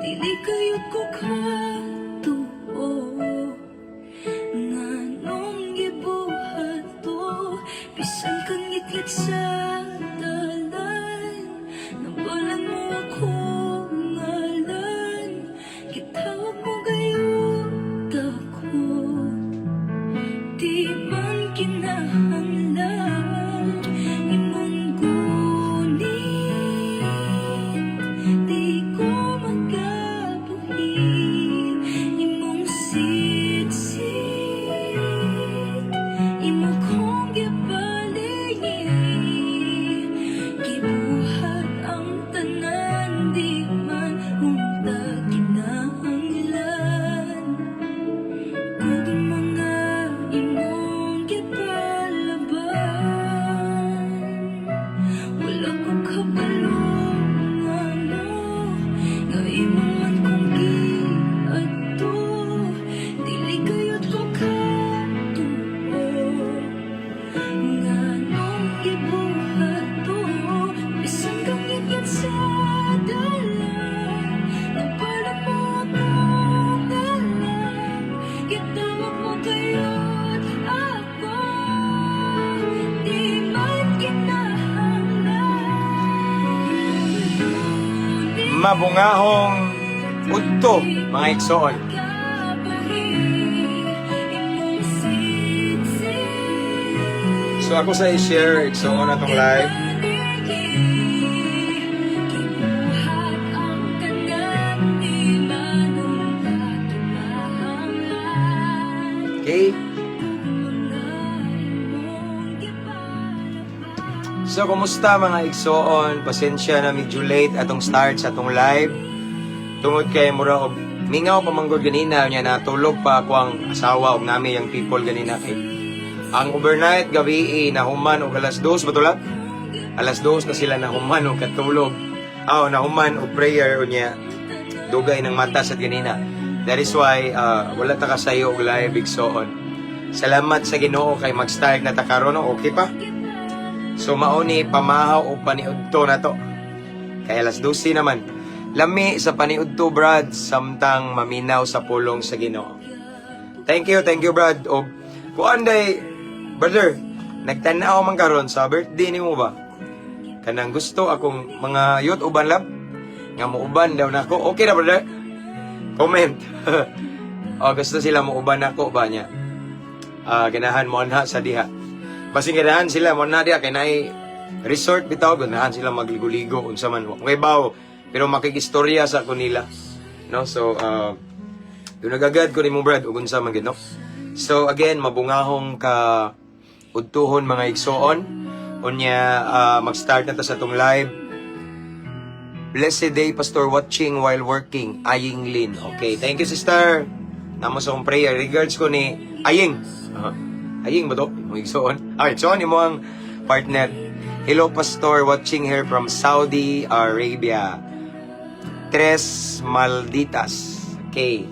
Dili kaayo ko katuo. Nganong gibuhat to? Bisan kang ngitngit sa dalan, Nabalan mo akong ngalan. Gitawag mo gayud ako. Di man kinahanglan imong gunit. Di ko magabuhi imong siksik. Imo kong gipalingi. Gibuhat ang tanan, di man unta kinahanglan. Kung mga imong gipalaban, wala ko kabalo ngano nga imo man kong giadto. Dili kaayo ko katuo. Nganong gibuhat to? Bisan kang ngitngit sa dalan, Nabalan mo akong ngalan. Gitawag mo gayud ako. Di man kinahanglan. Mabungahong udto, mga igsoon. Kabuhi imong siksik. So ako sa i-share, igsoon, atong live. Gibuhat ang tanan, di man unta kinahanglan. Okay? Kung mga imong gipalaban. So, kumusta, mga igsoon? Pasensya na medyo late atong start sa atong live. Tungod kay mura og mingaw pa manggod ganina niya, natulog pa ako ang asawa og nami yung people ganina kay ang overnight gabi eh, nahuman og alas 2 ba tulad? Alas 2 na sila nahuman og katulog. Aw, nahuman og prayer unya dugay ng mata sa ganina. That is why wala ta kasayo og live, igsoon. Salamat sa Ginoo kay mag-start na ta karon, no? Okay pa? So mao ni pamahaw o paniudto na to. Kay alas 12 naman. Lami sa paniudto, Brad, samtang maminaw sa pulong sa Ginoo. Thank you, Brad. Og kuan day, brother, nagtan-aw man karon sa birthday nimo ba? Kanang gusto akong mga youth uban lab nga muuban daw nako. Okay na, brother? Comment. O gusto sila muuban nako ba niya? Ah, ganahan mo anha sa diha. Basin ganahan sila mo na diha kay naay resort bitaw, ganahan sila magligo-ligo unsa man. Okay baw, pero makikistorya sa kanila. No? So nagagad ko nimo, Brad, ug unsa man gid, no. So again, mabungahong ka udtuhon, mga igsoon. Unya mag-start na ta sa atong live. Blessed day, Pastor, watching while working. Aying Lin. Okay, thank you, sister. Namo sa akong prayer. Regards ko ni Aying. Aying ba to? Imong igsoon. Ah, igsoon imo ang partner. Hello, Pastor, watching here from Saudi Arabia. Tres Malditas. Okay.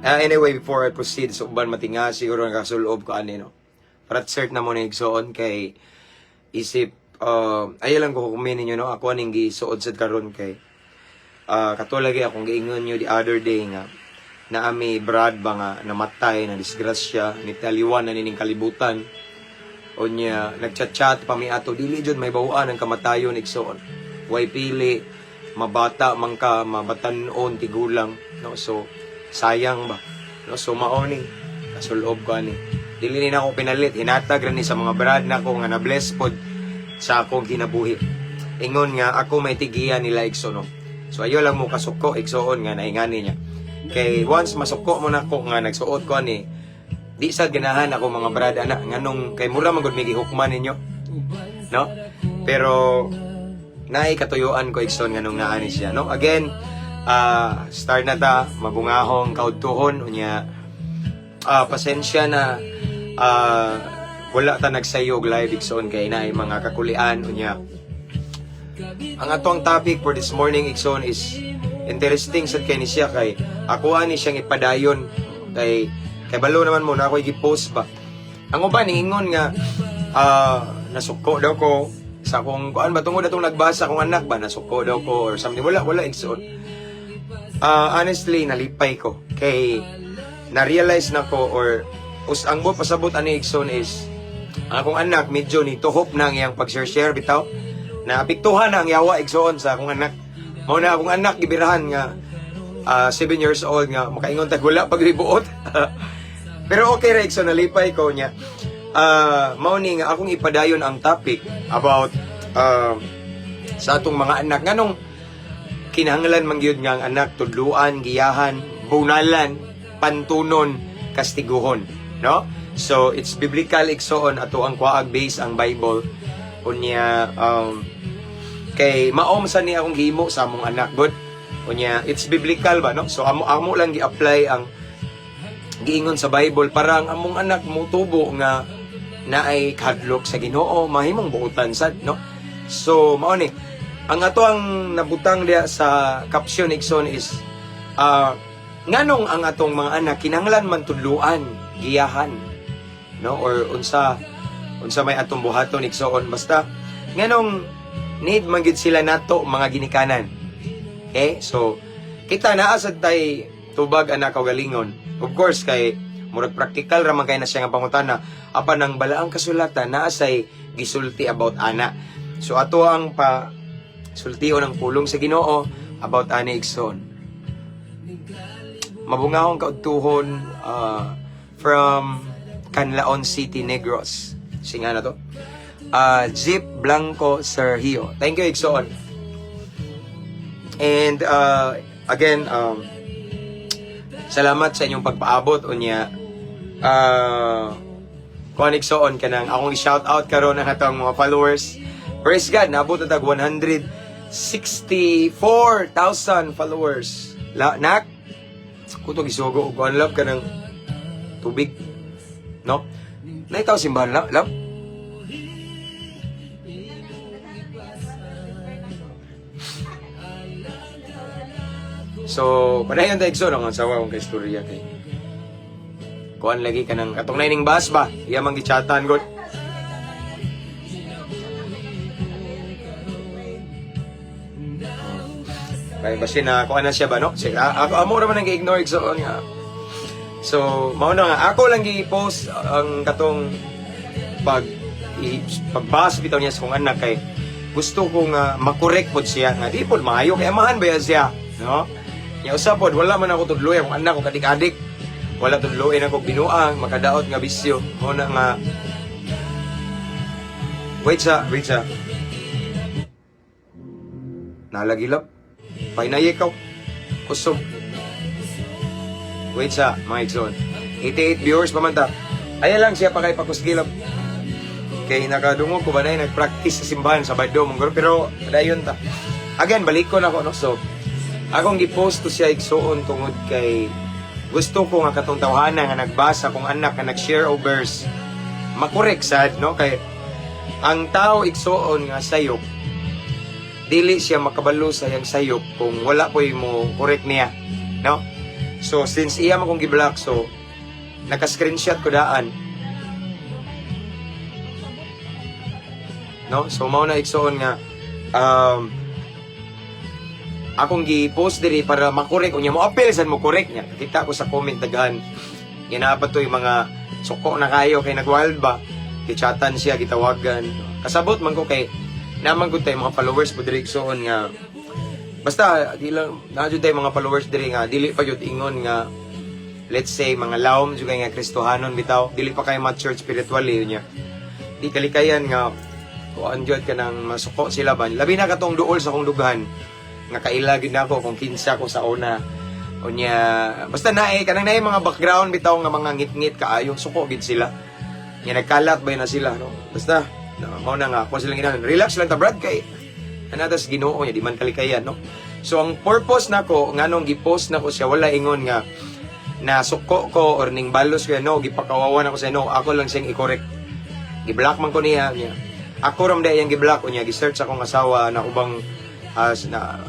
Anyway, before I proceed sa uban matinga, siguro nakasulob ko ani, no. Para cert na mo ni igsoon kay isip ayaw lang ko kumin ninyo, no. Ako aning gisuod sad karon kay katulad lagi akong giingon nyo the other day nga na ami Brad ba nga namatay na disgrasya ni taliwan na nining kalibutan. Unya nagchat-chat pa mi ato, dili jud may bawaan ang kamatayon, igsoon. Way pili mabata man ka, mabatan-on, tigulang, no. So sayang ba, no. So mao ni kasulob ko ani, dili ni nako pinalit, hinatag ra ni sa mga brad nako nga na bless pod sa akong kinabuhi. Ingon nga ako may tigiya nila, igsoon, no? So ayo lang mo kasuko, igsoon, nga naingani niya kay once masuko mo nako nga nagsuot ko ani, di sa ganahan ako mga brad ana nganong kay mura man gud may gihukman ninyo, no. Pero naay katuyuan ko, igsoon, nganong naa ni siya, no. Again, start na ta. Mabungahong kaudtuhon. Unya pasensya na wala ta nagsayo og live, igsoon, kay naay mga kakulian. Unya ang atong topic for this morning, igsoon, is interesting sad kay ni siya kay ako ani siyang ipadayon kay kay balo naman mo na ako gi-post ba. Ang uban ingon nga nasuko daw ko sa akong kuan ba tungod atong nagbasa akong anak ba, nasuko daw ko or something. Wala, wala, igsoon. Honestly, nalipay ko. Kay, na-realize na ko or us ang mo pasabot ani, igsoon, is ang akong anak medyo ni tuhop na ang iyang pag-share-share bitaw. Naapektuhan na ang yawa, igsoon, sa akong anak. Mao na akong anak gibirahan nga 7 years old nga makaingon tag wala pagribuot. Pero okay ra, igsoon, nalipay ko niya. Mao ni nga akong ipadayon ang topic about sa atong mga anak, nganong kinahanglan man gyud nga ang anak tudluan, giyahan, bunalan, pantunon, kastiguhon, no? So it's biblical, igsoon, ato ang kuaag base ang Bible. Unya kay maom sa ni akong gihimo sa among anak gud. Unya it's biblical ba, no? So amo amo lang gi-apply ang giingon sa Bible para ang among anak motubo nga naay kahadlok sa Ginoo, mahimong buutan sad, no? So mao ni ang ato ang nabutang diya sa caption, igsoon, is nganong ang atong mga anak kinahanglan man tudluan, giyahan, no, or unsa unsa may atong buhaton, igsoon, basta nganong need man gid sila nato mga ginikanan. Okay? So kita naa sad tay tubag anak kaugalingon. Of course, kay murag practical ra man kay na siya nga pangutana, apan ang balaang kasulatan naa say gisulti about ana. So ato ang pa sultion ang pulong sa Ginoo about ani, igsoon. Mabungahong kaudtuhon from Canlaon City, Negros. Singa na to. Jeep Blanco Sergio. Thank you, igsoon. And again, salamat sa inyong pagpaabot unya. Kuan, igsoon, kanang akong i-shout out karon ang atong mga followers. Praise God, naabot na tag 164,000 followers. La, nak, kuto gisugo og kuan, love, kanang tubig. No? Naitaw simbahan la, love. So, padayon ta, igsoon, ang asawa kong kay istorya kay kuan lagi ka ng katong naining bus ba? Iya man gichatan god. Kay basin na kuan na siya ba, no? Sige, ako amo ra man ang gi-ignore, igsoon, nga. So, mao na nga ako lang gi-post ang katong pag pagbasa bitaw niya sa kong anak kay gusto ko nga makorek pod siya nga di pod maayo kay amahan ba yan siya, no? Nya usa pod, wala man ako tudloy akong anak ko kadik-adik. Wala tudloy ako binuang makadaot nga bisyo. Mao na nga wait sa, wait sa. Nalagilap. Painay ikaw. Kusog. Wait sa, mga igsoon. 88 viewers pa man ta. Ayan lang siya pa kay pakusgilap. Kay nakadungog ko ba na nag-practice sa simbahan sa Bado, mong pero dayon ta. Again, balik ko na ako, no? So, akong gi-post to siya, igsoon, tungod kay gusto ko nga katong tawhana nga nagbasa kong anak nga nag-share og verse makorek sad, no? Kay ang tao, igsoon, nga sayop, dili siya makabalo sa iyang sayop kung wala po'y mo correct niya, no? So since iya man kong gi-block, so naka-screenshot ko daan, no? So mao na, igsoon, nga akong gi-post diri para makorek unya mo appeal sad mo correct niya. Kita ko sa comment daghan ginapa to yung mga suko na kayo kay nagwild ba, gichatan siya, gitawagan. Kasabot man ko kay naman gud tay mga followers po diri, igsoon, nga basta di lang na jud tay mga followers diri nga dili pa jud ingon nga, let's say, mga lawom jud kay nga Kristohanon bitaw, dili pa kay matured spiritually niya. Di kalikayan nga kuan jud ka nang masuko sila ba, labi na katong duol sa akong dughan nga kaila gid nako kung kinsa ko sa una. Unya basta nae kanang nae mga background bitaw nga mga ngit-ngit kaayo, suko gid sila nga nagkalat ba na sila, no? Basta na, mao na nga ako silang ginahan, relax lang ta, brad, kay anatas Ginoo niya di man kalikayan, no? So ang purpose nako nganong gi-post nako siya, wala ingon nga nasuko ko or ning balos ko, no, gipakawawa nako siya, no. Ako lang siyang i-correct. Gi-block man ko niya niya. Ako ram di yang gi-block unya gi-search akong asawa na ubang na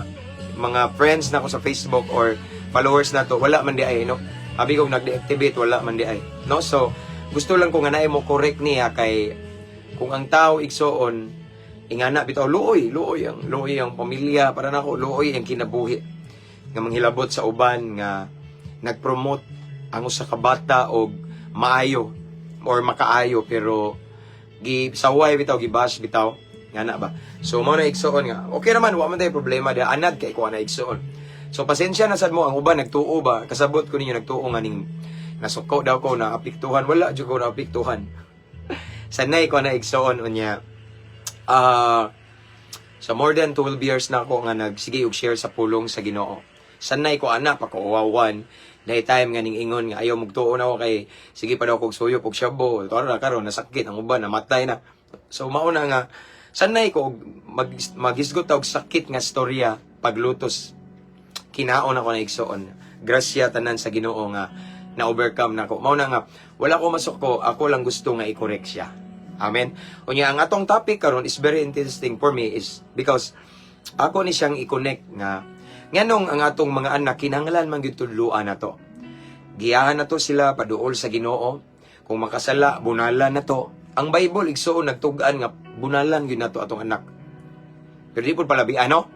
mga friends nako sa Facebook or followers na to, wala man di ay, no? Abi ko nag-deactivate, wala man di ay, no? So gusto lang ko nga naay mo correct niya kay kung ang tao, igsoon, ingana bitaw, luoy luoy ang pamilya para nako, luoy ang kinabuhi. nga manghilabot sa uban nga nagpromote ang usa ka bata og maayo or makaayo, pero gi saway bitaw, gibash bitaw nga na ba. So mao na, igsuon, nga okay naman, wa man tay problema da anad kay ko na, igsuon. So pasensya na sad mo ang uban nagtuo ba, kasabot ko ninyo, nagtuo nga ning nasuko daw ko, na apektuhan. Wala jud ko na apektuhan, sanay ko na, igsuon. Unya sa more than 12 years na ako nga nagsige og share sa pulong sa Ginoo. Sanay ko ana pakauwawan. Dahil time nga ning ingon nga ayaw mugtuo na ako kay sige pa daw kog suyop og shabu. Tara karon nasakit ang uban, namatay na. So mao na nga sanay ko og maghisgot og sakit nga storya paglutos, kinaon ako na, igsuon. Grasya tanan sa Ginoo nga na-overcome na ko. Mao na nga wala ko masuko, ako lang gusto nga i-correct siya. Amen. Unya ang atong topic karon is very interesting for me is because ako ni siyang i-connect nga nganong ang atong mga anak kinahanglan man gyud tudloan nato. Giyahan nato sila paduol sa Ginoo. Kung makasala, bunalan nato. Ang Bible, igsuon, nagtug-an nga bunalan gyud nato atong anak. Pero di pud palabi ano?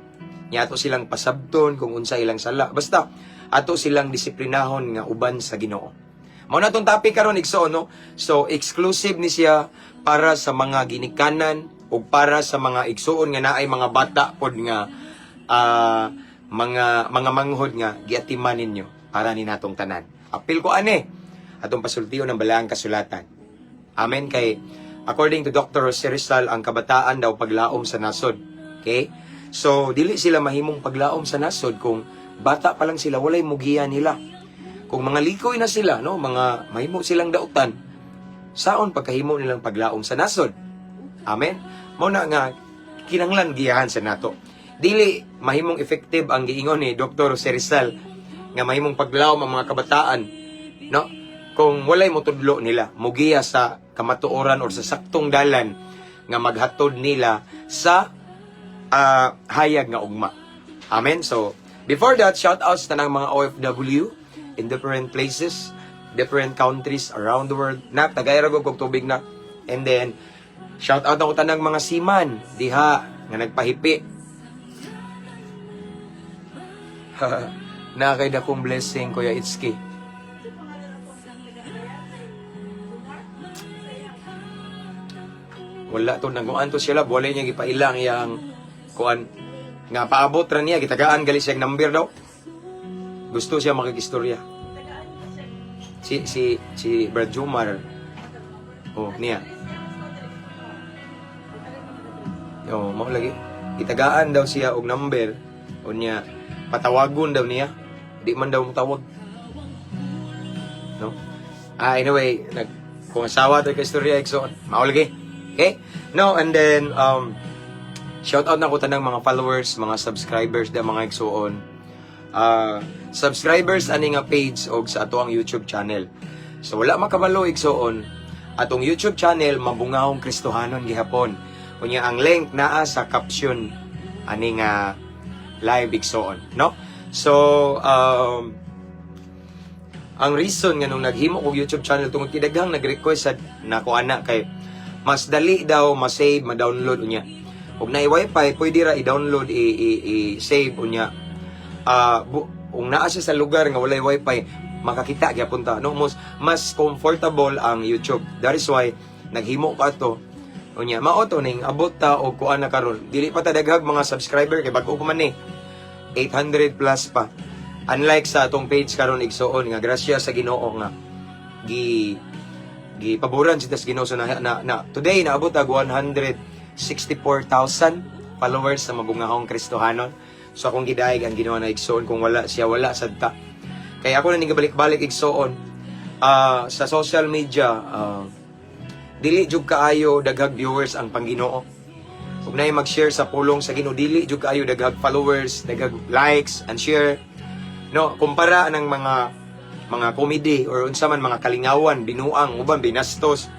Nya ato silang pasabton kung unsa ilang sala. Basta ato silang disiplinahon nga uban sa Ginoo. Mao na tong topic karon, igsoon, no. So exclusive ni siya para sa mga ginikanan ug para sa mga igsuon nga naay mga bata pod nga mga manghod nga giatiman ninyo para ni natong tanan. Apil ko ane atong pasultion ng balaang kasulatan. Amen, kay according to Dr. Jose Rizal, ang kabataan daw paglaom sa nasod. Okay? So dili sila mahimong paglaom sa nasod kung bata pa lang sila, walay mugiya nila. Kung mga likoy na sila, no, mga mahimo silang dautan, saon pagkahimo nilang paglaom sa nasod? Amen. Mao na nga kinanglan giyahan sa nato. Dili mahimong effective ang giingon ni Dr. Jose Rizal nga mahimong paglaom ang mga kabataan, no? Kung walay motudlo nila, mugiya sa kamatuoran or sa saktong dalan nga maghatod nila sa hayag nga ugma. Amen. So, before that, shout outs tanang mga OFW in different places, different countries around the world. Nak, tagay ra kog tubig na. And then, shout out ako tanang mga seaman diha nga nagpahipi. Na kay dakong blessing, Kuya Itski. Wala to naguan to siya lab, wala niya gipailang iyang kuan nga paabot ra niya, gitagaan gali siya number daw. Gusto siya makikistorya. Si Brad Jumar. Oh, niya. Oh, mao lagi. Gitagaan daw siya og number o niya patawagon daw niya. Di man daw motawag. No? Ah, anyway, nag kung asawa to kay istorya, igsoon. Mao lagi. Okay? No, and then shout out na ko tanang mga followers, mga subscribers da mga igsuon. Subscribers ani nga page og sa ato ang YouTube channel. So wala makabalo, igsuon, atong YouTube channel, Mabungahong Kristohanon gihapon. Unya ang link naa sa caption ani nga live, igsuon, no? So ang reason nga nung naghimo kog YouTube channel tungod kay daghang nag-request sa nako ana kay mas dali daw ma-save, ma-download unya. Ug naay wifi, pwede ra i-download, i-save unya. Kung naa siya sa lugar nga walay wifi, makakita gyapon ta, no? Mas comfortable ang YouTube. That is why naghimo ka to. Unya, mao to ning abot ta og kuan na karon. Dili pa ta daghag mga subscriber kay bag-o pa man ni. 800 plus pa. Unlike sa atong page karon, igsuon, nga grasya sa Ginoo nga gi gipaboran si tas Ginoo, so na today naabot og 164,000 followers sa Mabungahong Kristohanon. So akong gidayeg ang Ginoo na, igsuon, kung wala siya, wala sad ta. Kaya ako na ning balik-balik, igsuon, sa social media, dili jud kaayo daghag viewers ang pangginoo. Ug naay mag-share sa pulong sa Ginoo, dili jud kaayo daghag followers, daghag likes and share. No, kumpara ng mga comedy or unsa man, mga kalingawan, binuang, uban binastos,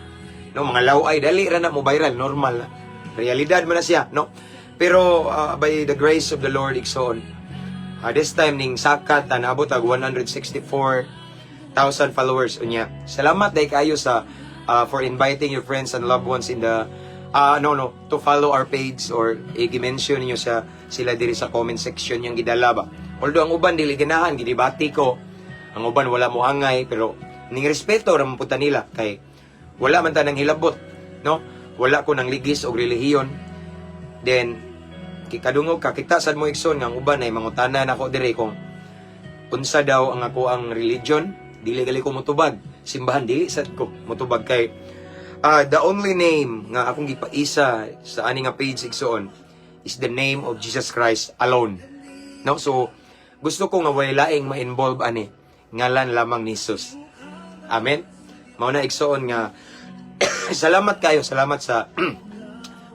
no, mga laway, dali ra na mo viral, normal na. Realidad man na siya, no? Pero by the grace of the Lord, igsoon, this time ning sakat ta naabot og 164,000 followers unya. Salamat dai kayo sa for inviting your friends and loved ones in the Ah, no, to follow our page or i-mention niyo sa sila diri sa comment section yung gidala ba. Although ang uban dili ganahan, gidibati ko. Ang uban wala mo angay, pero ning respeto ra man pud ta nila kay wala man ta nang hilabot, no? Wala ko nang ligis og relihiyon. Then kikadungog ka, kita sad mo, igsoon, nga ang uban ay mangutana nako diri kung unsa daw ang ako ang religion. Dili gali ko motubag simbahan, dili sad ko motubag kay the only name nga akong gipaisa sa ani nga page, igsoon, is the name of Jesus Christ alone, no? So gusto ko nga walay laing ma-involve ani, ngalan lamang ni Jesus. Amen. Mao na, igsoon, nga salamat kayo, salamat sa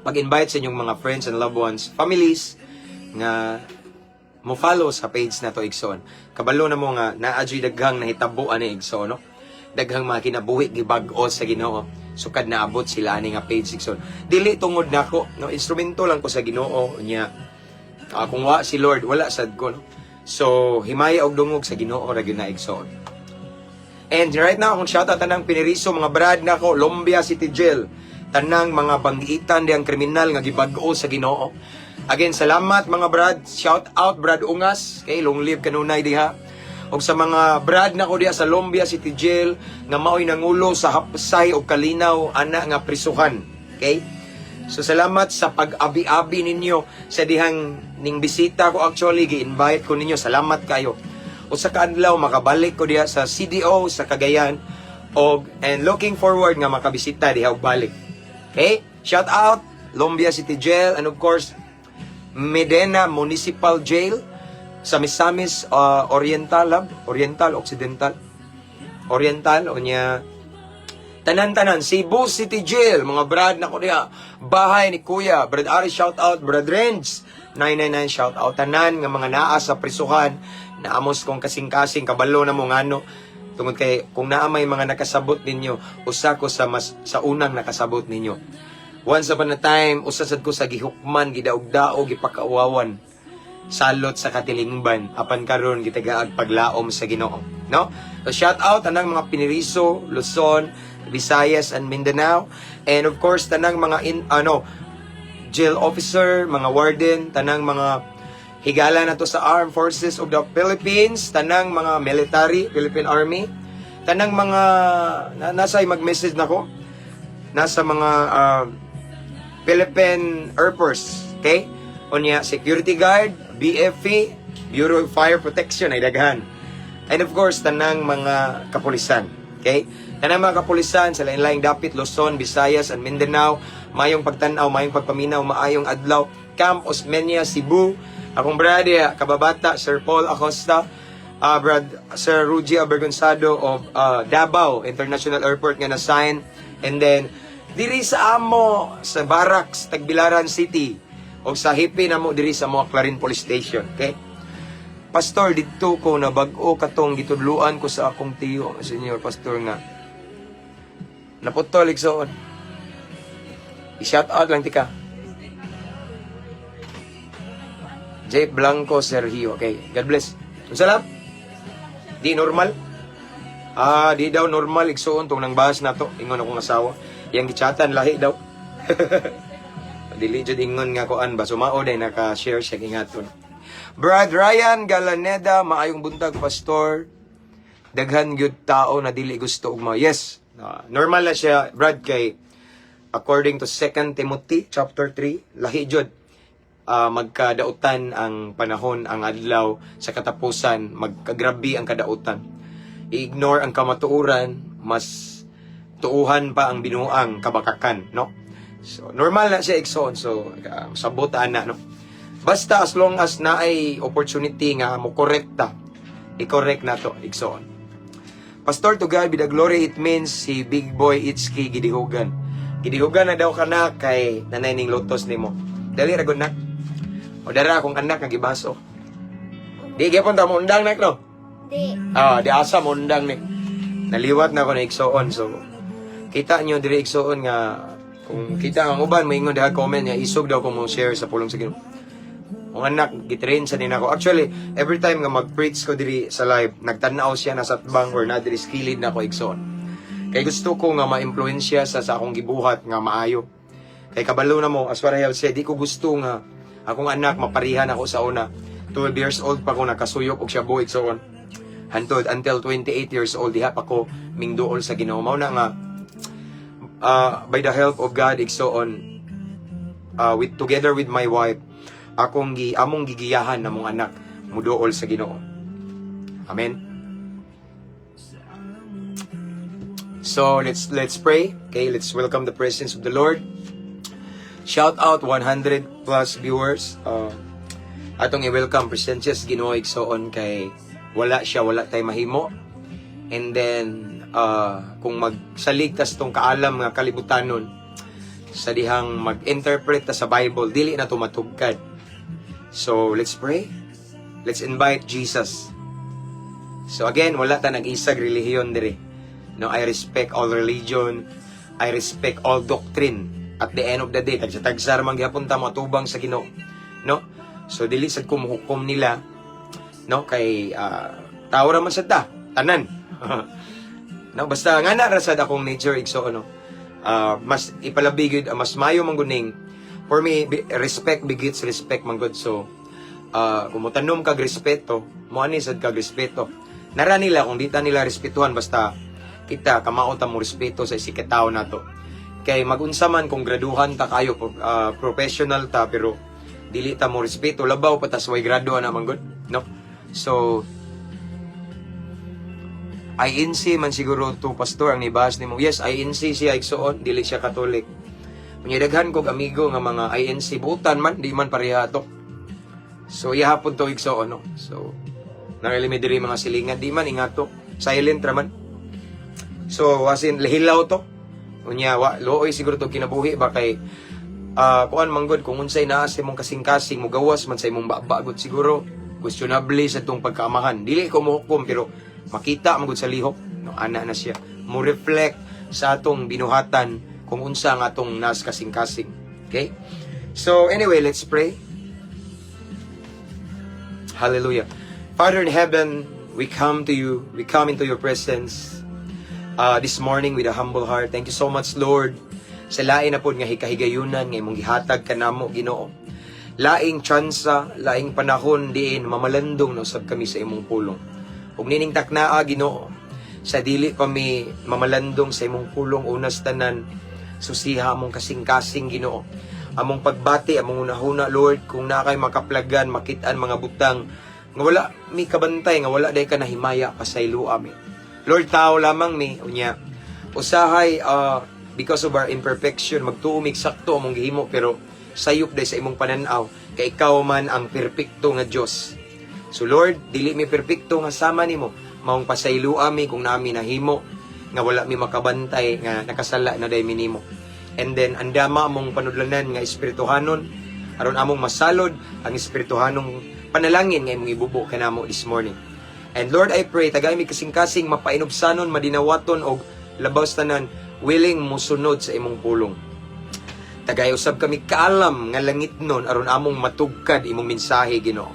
pag-invite sa inyong mga friends and loved ones, families nga mo follow sa page na to, igsoon. Kabalo na mo nga naa juy daghang nahitabo ani, igsoon, no? Daghang mga kinabuhi gibag-o sa Ginoo sukad naabot sila ani nga page, igsoon. Dili tungod nako, no, instrumento lang ko sa Ginoo nya. Kung wa si Lord, wala sad ko, no. So himaya og dungog sa Ginoo ra gyud na, igsoon. And right now, akong shoutout tanang piniriso, mga brad nako, Lumbia City Jail. Tanang mga banggitan diyang kriminal nga gibag-o sa Ginoo. Again, salamat, mga brad. Shout out Brad Ungas. Okay, long live kanunay diha. Og sa mga brad nako diha sa Lumbia City Jail nga maoy nangulo sa hapsay og kalinaw ana nga prisuhan. Okay? So salamat sa pag-abi-abi ninyo sa dihang ning bisita ko. Actually, gi-invite ko ninyo. Salamat kayo. Usa ka adlaw makabalik ko diha sa CDO sa Cagayan og and looking forward nga makabisita diha og balik. Okay? Shout out Lumbia City Jail and of course Medena Municipal Jail sa Misamis Oriental, lab? Oriental, Occidental. Oriental unya tanan-tanan Cebu City Jail, mga brad na ko diha, bahay ni Kuya Brad Ari, shout out Brad Renz 999, shout out tanan nga mga naa sa prisuhan naamos kong kasing-kasing. Kabalo na mo ngano, tungod kay kung naa may mga nakasabot ninyo, usa ko sa mas sa unang nakasabot ninyo. Once upon a time, usa sad ko sa gihukman, gidaog-daog, gipakauwawan, salot sa katilingban, apan karon gitagaag paglaom sa Ginoo, no? So shout out tanang mga piniriso, Luzon, Visayas and Mindanao, and of course tanang mga in ano jail officer, mga warden, tanang mga higala na to sa Armed Forces of the Philippines, tanang mga military, Philippine Army, tanang mga nasa mag-message nako, nasa mga Philippine Air Force, okay? Unya, security guard, BFP, Bureau of Fire Protection, ay daghan. And of course, tanang mga kapulisan, okay? Tanang mga kapulisan sa lain-laing dapit, Luzon, Visayas, and Mindanao, mayong pagtanaw, mayong pagpaminaw, maayong adlaw, Camp Osmeña, Cebu, akong brother, kababata, Sir Paul Acosta, Brad, Sir Rugy Abergonzado of Davao International Airport nga na-sign, and then, diri sa amo, sa Barracks, Tagbilaran City, o sa hipi namo diri sa mga Clarin Police Station, okay? Pastor, didto ko nabag-o katong gitudluan ko sa akong tiyo, senior pastor nga. Naputol, igsoon. I-shout out lang tika. J. Blanco Sergio. Okay, God bless. Unsa lang? Di normal? Ah, di daw normal, igsuon, tong nang bahas na to. Ingon akong asawa. Yang gichatan lahi daw. Dili jud ingon nga kuan ba, sumao day naka-share siya ingaton. Brad Ryan Galaneda, maayong buntag, pastor. Daghan gyud tao na dili gusto og mga yes. Normal na siya, Brad, kay according to 2 Timothy chapter 3, lahi jud magkadautan ang panahon, ang adlaw sa katapusan, magkagrabi ang kadautan. I-ignore ang kamatuoran, mas tuuhan pa ang binuang kabakakan, no? So, normal na siya, igsoon. So, sabot ana, no? Basta as long as naay opportunity nga mo korekta, i-correct na to, igsoon. Pastor, to God be the glory, it means si Big Boy Itski gidihugan. Gidihugan na daw ka na kay nanay ning lotos nimo. Dali ra gud nak. O dara akong anak nga gibaso. Di gyapon ta mo undang nak, no? Di. Ah, di asa mo undang ni. Naliwat na ako na igsoon, so kita nyo diri, igsoon, nga kung kita ang uban moingon diha comment nga isog daw ko mo share sa pulong sa Ginoo. Ang anak gitrain sa din ako. Actually, every time nga mag-preach ko diri sa live, nagtan-aw siya na sa atbang or na diri sa kilid na ako, igsoon. Kay gusto ko nga ma-impluwensya sa akong gibuhat nga maayo. Kay kabalo na mo, as what I have said, di ko gusto nga akong anak maparihan ako sa una. 12 years old pa ko nakasuyop og shabu, igsoon. Hantod until 28 years old diha pa ko mingduol sa Ginoo. Mao na nga by the help of God, igsoon, with together with my wife, akong gi among gigiyahan namong anak muduol sa Ginoo. Amen. So let's pray. Okay, let's welcome the presence of the Lord. Shout out 100 plus viewers. Atong i-welcome presensya sa Ginoo, igsoon, kay wala siya, wala tay mahimo. And then kung magsalig tas tong kaalam nga kalibutanon sa dihang mag-interpret ta sa Bible, dili na to matugkad. So let's pray. Let's invite Jesus. So again, wala ta nag-isag relihiyon diri. No, I respect all religion. I respect all doctrine. At the end of the day, tagsa-tagsa man gihapon ta moatubang sa Ginoo. No? So dili sad ko mohukom nila, no, kay tao ra man sad ta, tanan. No, basta nga na ra sad akong nature, igsoon, no. Mas ipalabi gyud, mas mayo man guning for me, respect begets respect man gud. So kung motanom kag respeto, mo ani sad kag respeto. Nara nila kung di ta nila respetuhan, basta kita kamao ta mo respeto sa isig ka tawo nato. Kay magunsa man kung graduhan ta kayo, professional ta, pero dili ta mo respeto, labaw pa tas way grado ana man gud, no? So INC man siguro to, pastor, ang nibas nimo. Yes, INC siya, igsoon, dili siya Catholic. Unya daghan kog amigo nga mga INC, butan man, di man pareha to. So ihapon to, igsoon, no. So nangilimi diri mga silingan, di man ingato, silent ra man. So as in hilaw to. Unya wa luoy siguro to kinabuhi ba kay kuan man gud kung unsay naa sa imong kasing-kasing mugawas man sa imong baba gud, siguro questionable sa tong pagkaamahan. Dili ko mohukom pero makita man gud sa lihok, no, ana na siya. Mo reflect sa atong binuhatan kung unsa ang atong nas kasing-kasing. Okay? So anyway, let's pray. Hallelujah. Father in heaven, we come to you. We come into your presence this morning with a humble heart. Thank you so much, Lord, sa lain na pod nga hikahigayunan nga imong gihatag kanamo, Ginoo. Laing tsansa, laing panahon diin mamalandong na usab kami sa imong pulong. Ug nining taknaa, Ginoo, sa dili pa mi mamalandong sa imong pulong, unas tanan susiha among kasing-kasing, Ginoo. Among pagbati, among hunahuna, Lord, kung naa kay makaplagan, makitaan mga butang nga wala mi kabantay, nga wala day ka nahimaya, pasayloa mi. Lord, tao lamang mi, unya usahay because of our imperfection, magtuo mig sakto among gihimo, pero sayop day sa imong pananaw kay ikaw man ang perpekto nga Dios. So Lord, dili mi perpekto nga sama nimo, maong pasayloa mi kung nami nahimo nga wala mi makabantay nga nakasala na day mi nimo. And then andama among panudlanan nga espirituhanon aron among masalod ang espirituhanong panalangin nga imong ibubo kanamo this morning. And Lord, I pray, tagay mi kasing-kasing mapainubsanon, madinawaton og labaw sa tanan willing mosunod sa imong pulong. Tagay usab kami kaalam nga langit nun aron among matugkad imong mensahe, Ginoo.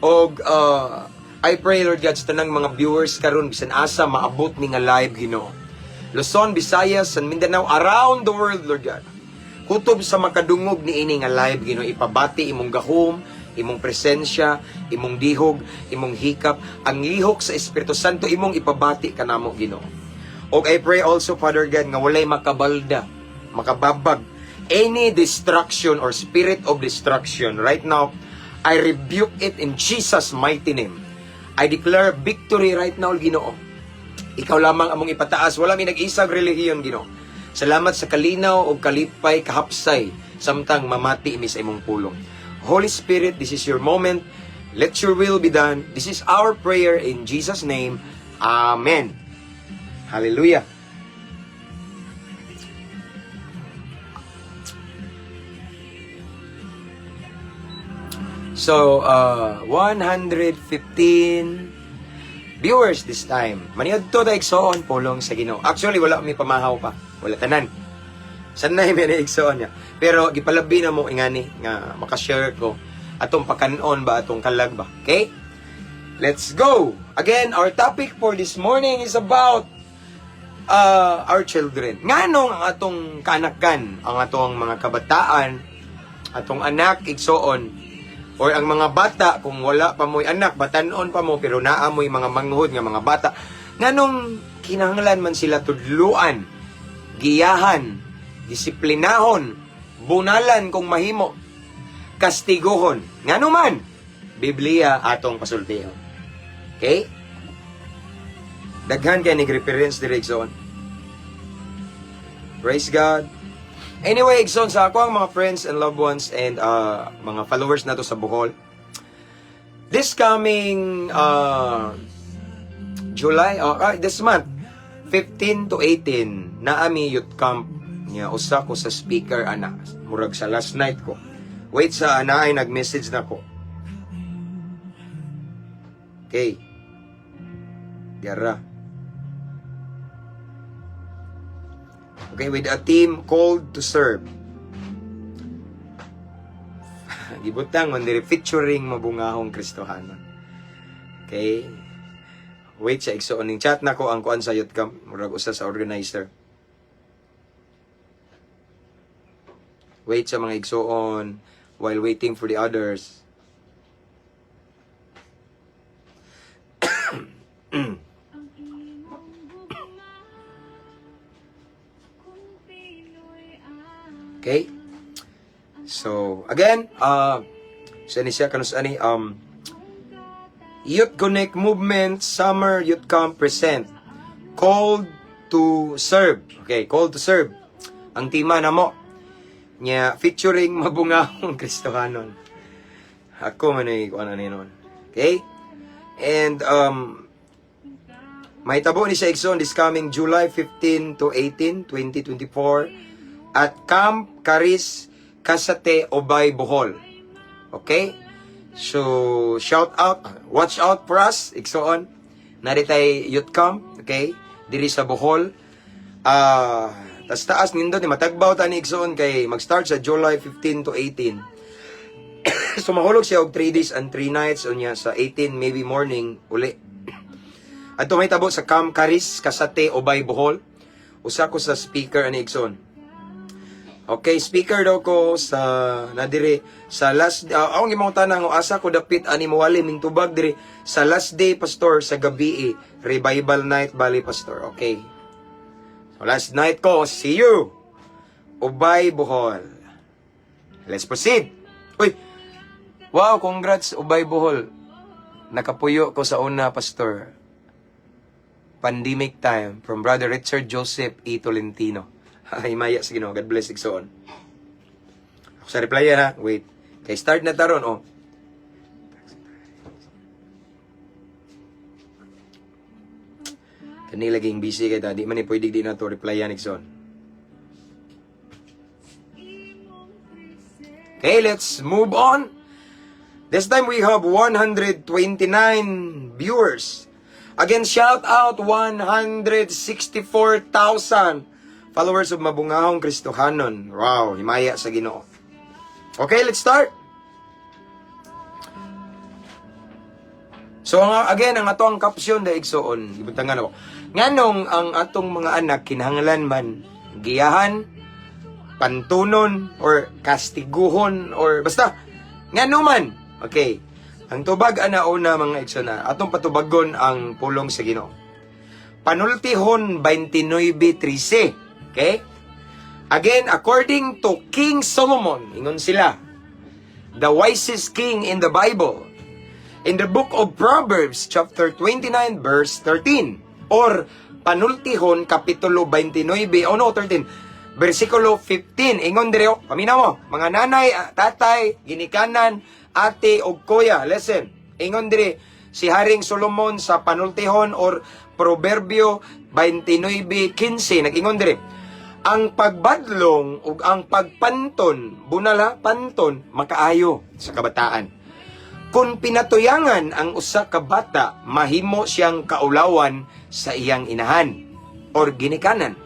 Og I pray, Lord God, sa tanang mga viewers karon bisan asa maabot ni nga live, Ginoo. Luzon, Visayas, and Mindanao, around the world, Lord God. Kutob sa makadungog ni ini nga live, Ginoo, ipabati imong gahom, imong presensya, imong dihog, imong hikap, ang lihok sa Espiritu Santo imong ipabati kanamo, Ginoo. Og I pray also, Father God, nga walay makabalda, makababag, any destruction or spirit of destruction. Right now, I rebuke it in Jesus' mighty name. I declare victory right now, Ginoo. Ikaw lamang among ipataas. Wala mi nag-isag relihiyon, Ginoo. Salamat sa kalinaw o kalipay, kahapsay, samtang mamati mi sa imong pulong. Holy Spirit, this is your moment. Let your will be done. This is our prayer in Jesus' name. Amen. Hallelujah. So, 115 viewers this time. Maniadto ta, igsoon, pulong sa Ginoo. Actually, wala mi pamahaw pa. Wala tanan. Sanay mi ni, igsoon niya. Pero gipalabi na mo ingani nga makashare ko atong pakanon ba, atong kalag ba. Okay? Let's go. Again, our topic for this morning is about our children? Nganong ang atong kaanakan, ang atong mga kabataan, atong anak igsoon, or ang mga bata, kung wala pa mo'y anak, batanon pa mo, pero naa mo'y mga manghod nga mga bata, nganong kinahanglan man sila tudluan, giyahan, disiplinahon, bunalan kung mahimo, kastiguhon? Ngano man? Biblia atong pasultihon. Okay? Daghan kay nig-reference diri, igsoon. Praise God. Anyway, igsoon, sa ako ang mga friends and loved ones and mga followers nato sa Bohol. This coming July, this month, 15 to 18, naami youth camp niya. Usa ko sa speaker ana, murag sa last night ko. Wait sa ana ay nag-message na ko. Okay. Diara. Okay, with a team called to serve. Gibutang man diri, featuring Mabungahong Kristohanon. Okay. Wait sa, igsoon, ning chat na ko ang kuan sa youth camp, murag usa sa organizer. Wait sa, mga igsoon, while waiting for the others. Ang imong gugma kung Pinoy ang Okay? So, again, sa ni siya kanus ani Youth Connect Movement Summer Youth Camp present Called to Serve. Okay, Called to Serve. Ang tema na mo nya, featuring Mabungahong Kristohanon. Ako man ay kuan ani noon. Okay? And mahitabo ni siya, igsoon, this coming July 15 to 18, 2024 at Camp Caris, Casate, Ubay, Bohol. Okay? So, shout out, watch out for us, igsoon. Naritay youth camp, okay? Diri sa Bohol. Ah, tas taas nindot ni matagbaw ta ni, igsoon, kay mag-start sa July 15 to 18. So mahulog siya og 3 days and 3 nights, unya sa 18 maybe morning uli. Adto may tabo sa Camp Caris, Casate, Ubay, Bohol. Usa ko sa speaker ani, igsoon. Okay, speaker daw ko sa nadiri sa last akong gimong tanang asa ko dapit ani mowali ning tubag diri sa last day, pastor, sa gabi eh, revival night bali, pastor. Okay. So last night ko, see you. Ubay, Bohol. Let's proceed. Uy. Wow, congrats, Ubay, Bohol. Nakapuyo ko sa una, pastor. Pandemic time, from Brother Richard Joseph E. Tolentino. Ay, maya sa Ginoo. God bless, igsoon. Ako sa reply ha. Wait. Kay start na taron, oh. Kani laging busy kay ta. Di man ni pwede di na to replyan, igsoon. Okay, let's move on. This time we have 129 viewers. Again, shout out 164,000 followers of Mabungahong Kristohanon. Wow, himaya sa Ginoo. Okay, let's start. So ang, again, ang ato ang caption da, igsoon, gibutangan ako. Nganong ang atong mga anak kinahanglan man giyahan, pantunon or kastiguhon or basta ngano man. Okay. Ang tubag ana una, mga igsoon, na atong patubagon ang pulong sa Ginoo. Panultihon 29:13. Okay? Again, according to King Solomon, ingon sila, the wisest king in the Bible, in the book of Proverbs, chapter 29, verse 13, or Panultihon, kapitulo 29, oh no, 13, versikulo 15, ingon dire, oh, paminaw mo, mga nanay, tatay, ginikanan, ate, o kuya, listen, ingon dire, si Haring Solomon sa Panultihon or Proverbio 29:15, nag-ingon dire, ang pagbadlong ug ang pagpanton, bunala, panton, makaayo sa kabataan. Kung pinatuyangan ang usa ka bata, mahimo siyang kaulawan sa iyang inahan or ginikanan.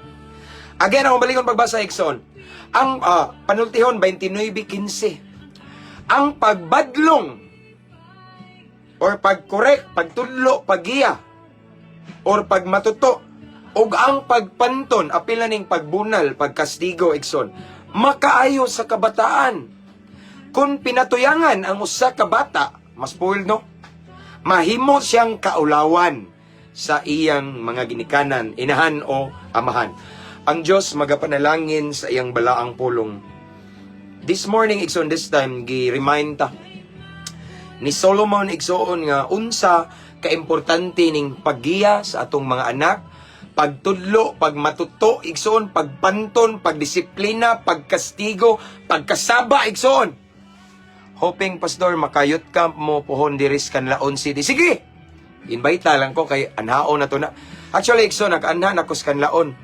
Again, ang balikon pagbasa, igsoon. Ang Panultihon 29:15. Ang pagbadlong or pagkorek, pagtudlo, paggiya or pagmatuto Ug ang pagpanton, apil na ning pagbunal, pagkastigo, igsoon, makaayo sa kabataan. Kung pinatuyangan ang usa ka bata, mas spoiled, no? Mahimo siyang kaulawan sa iyang mga ginikanan, inahan o amahan. Ang Diyos magapanalangin sa iyang balaang pulong. This morning, igsoon, this time, gi-remind ta ni Solomon, igsoon, nga unsa kaimportante ning paggiya sa atong mga anak, pagtudlo, pagmatuto, igsoon, pagpanton, pagdisiplina, pagkastigo, pagkasaba, igsoon. Hoping, Pastor, maka-youth camp mo pohon diri sa Canlaon City. Sige! Invite na lang ko kay anhaon na to na. Actually, igsoon, nag-anha na ko sa Canlaon.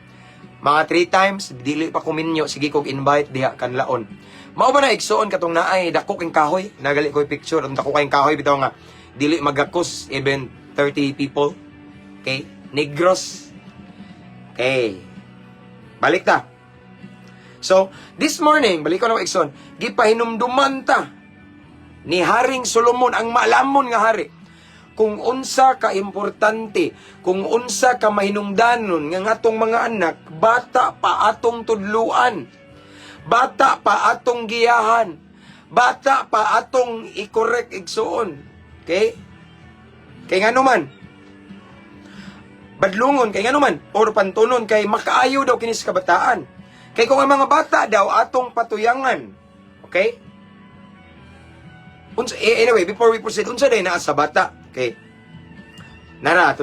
Mga three times, dili pa ko minyo, sige kog invite diha Canlaon. Mao ba na, igsoon, katong naay dako king kahoy, nagali ko picture, ang dako kayong kahoy bitaw nga dili magakos even 30 people. Okay? Negros. Okay. Balik ta. So, this morning, balik ko na, igsoon, gipahinumduman ta ni Haring Solomon, ang maalamon nga hari, kung unsa ka importante, kung unsa ka mahinungdanon nga atong mga anak, bata pa atong tudluan, bata pa atong giyahan, bata pa atong i-correct, igsoon. Okay? Kay ngano man, badlungon, kay ngano man, or pantunon, kay makaayo daw kini sa kabataan. Kay kung ang mga bata daw atong patuyangan, okay? Unsa, eh, anyway, before we proceed, unsa day naa sa bata? Okay. Nara,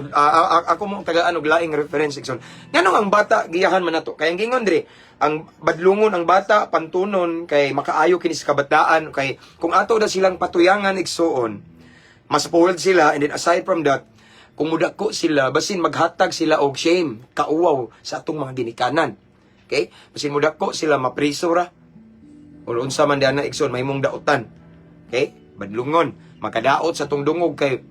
ako mo tagaan og laing reference, igsoon. Nganong ang bata giyahan man nato? Kay ang gingon diri, ang badlungon ang bata, pantunon kay makaayo kini sa kabataan, kay kung ato na silang patuyangan, igsoon, mas spoiled sila, and then aside from that, kung mudako sila, basin maghatag sila og shame, kauwaw sa atong mga ginikanan. Okay? Basin mudako sila, mapriso ra. O unsa man diana, igsoon, mahimong dautan. Okay? Badlungon, makadaot sa tong dungog kay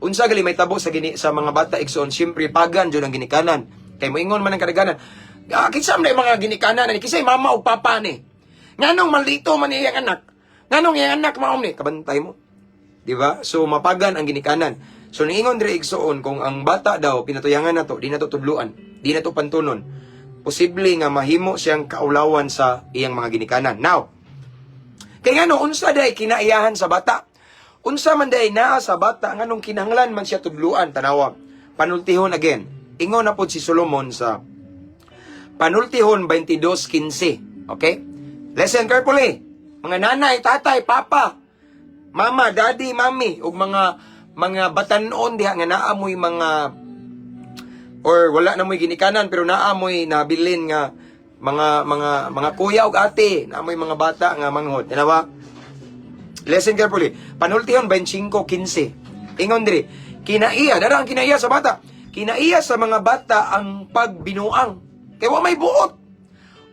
unsa gali may tabo sa gini sa mga bata, igsoon, siyempre pagan jud ang ginikanan. Kay moingon man ang kadaghanan. Ah, kinsa man mga ginikanan ni, kinsay mama o papa ni? Nganong malito man iyang anak? Nganong iyang anak maom ni? Kabantay mo. Di ba? So mapagan ang ginikanan. So niingon diri, igsoon, kung ang bata daw pinatuyangan nato, di nato tudluan, di nato pantunon, posible nga mahimo siyang kaulawan sa iyang mga ginikanan. Now, kay ngano, unsa day kinaiyahan sa bata? Unsa man day naa sa bata, nganong kinahanglan man siya tudluan? Tanawa. Panultihon again. Ingon na pod si Solomon sa Panultihon 22:15. Okay? Listen carefully. Mga nanay, tatay, papa, mama, daddy, mami, ug mga batanon diha nga naa moy mga or wala na moy ginikanan pero naa moy nabilin nga mga kuya ug ate, naa moy mga bata nga manghod. Tanawa. Listen carefully. Panultihon 25:15. Ingon diri, kinaiya, dara ang kinaiya sa bata. Kinaiya sa mga bata ang pagbinuang. Kay wa may buot.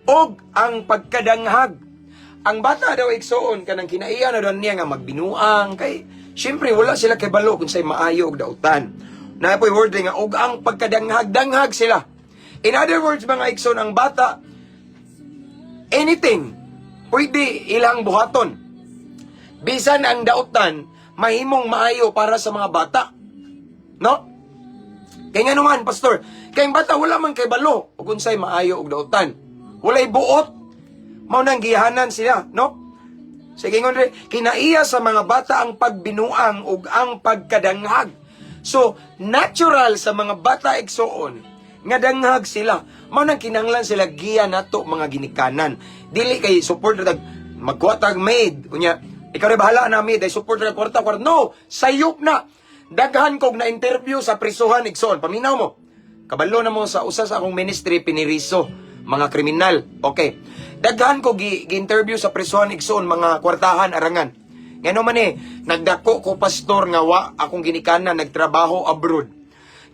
Og ang pagkadanghag. Ang bata daw, igsoon, kanang kinaiya na daw niya nga magbinuang kay syempre wala sila kay balo kung say maayo og dautan. Na po'y word nga og ang pagkadanghag, danghag sila. In other words, mga igsoon, ang bata, anything pwede ilang buhaton. Bisan ang dautan, mahimong maayo para sa mga bata. No? Kay nga naman, Pastor, kay ang bata wala man kay balo ug unsay maayo og dautan. Walay buot. Mao nang giyahanan sila, no? Sige, ingon diri, kinaiya sa mga bata ang pagbinuang ug ang pagkadanghag. So, natural sa mga bata, igsoon, nga danghag sila. Mao nang kinahanglan sila giya nato mga ginikanan. Dili kay support ra tag magkuha tag maid. Unya, ikaw rin bahala na maid, ay support ra kwarta kwarta. No, sayop na. Daghan kog na interview sa prisuhan, igsoon. Paminaw mo. Kabalo na mo sa usa sa akong ministry piniriso mga kriminal. Okay. Daghan ko gi-interview sa prisuhan, igsoon, mga kwartahan arangan. Ngano man eh, nagdako ko, Pastor, nga wa akong ginikanan, nagtrabaho abroad.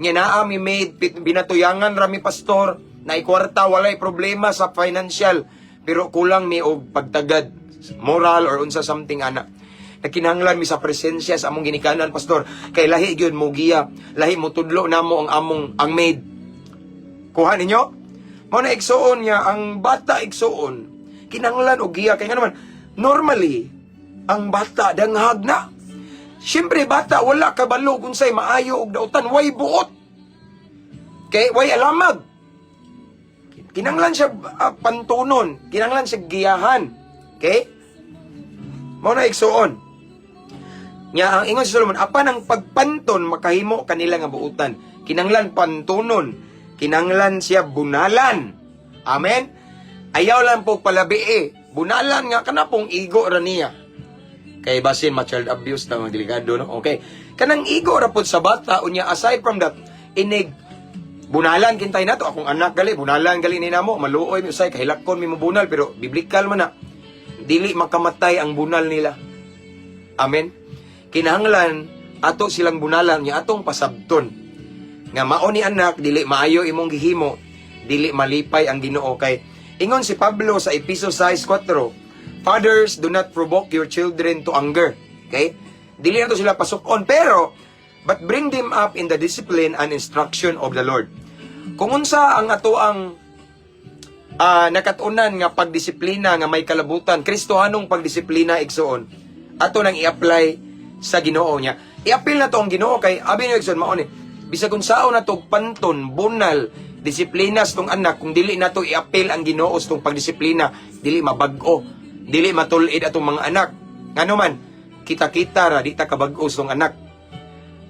Nga naa mi maid, binatuyangan ra mi, Pastor, na kwarta, walay problema sa financial, pero kulang mi og pagtagad, moral or unsa something ana. Nagkinahanglan mi sa presensya sa among ginikanan, Pastor, kay lahi gyud mo giya, lahi mo tudlo namo ang among ang maid. Kuha ninyo? Mao na, igsuon, niya ang bata, igsuon, kinahanglan og giya kay nga naman normally ang bata danghag na. Siyempre bata wala kabalo kung say maayo og dautan, way buot. Kay way alamag. Kinanglan siya pantunon, kinanglan siya giyahan. Okay? Mao na, igsuon. Nya ang ingon si Solomon, apan ang pagpanton makahimo kanila nga buutan. Kinanglan pantunon, kinanglan siya bunalan. Amen. Ayaw lang po palabi eh. Bunalan nga kana pong igo ra niya. Kay basin ma-child abuse na mga delikado, no? Okay. Kanang igo ra pod sa bata unya, aside from that, inig bunalan kintay nato akong anak gali bunalan gali ni namo, maluoy mi usay, kahilakon mi mobunal, pero biblical man na dili makamatay ang bunal nila. Amen. Kinahanglan ato silang bunalan nya atong pasabton nga mao ni, anak, dili maayo imong gihimo, dili malipay ang Ginoo, kay ingon si Pablo sa Epeso 6:4, "Fathers, do not provoke your children to anger." Okay, dili nato sila pasukon, pero but bring them up in the discipline and instruction of the Lord. Kung unsa ang ato ang nakatunan nga pagdisiplina nga may kalabutan, Kristohanong pagdisiplina, igsuon, ato nang i-apply sa Ginoo niya. I-appeal na to ang Ginoo kay abi ni, igsuon, mao ni bisag unsaon na to panton, bunal, disiplina sa tong anak, kung dili nato i-appeal ang Ginoo sa tong pagdisiplina, dili mabag-o, dili matulid atong mga anak. Ngano man, kita-kita ra di ta kabag-o sa tong anak.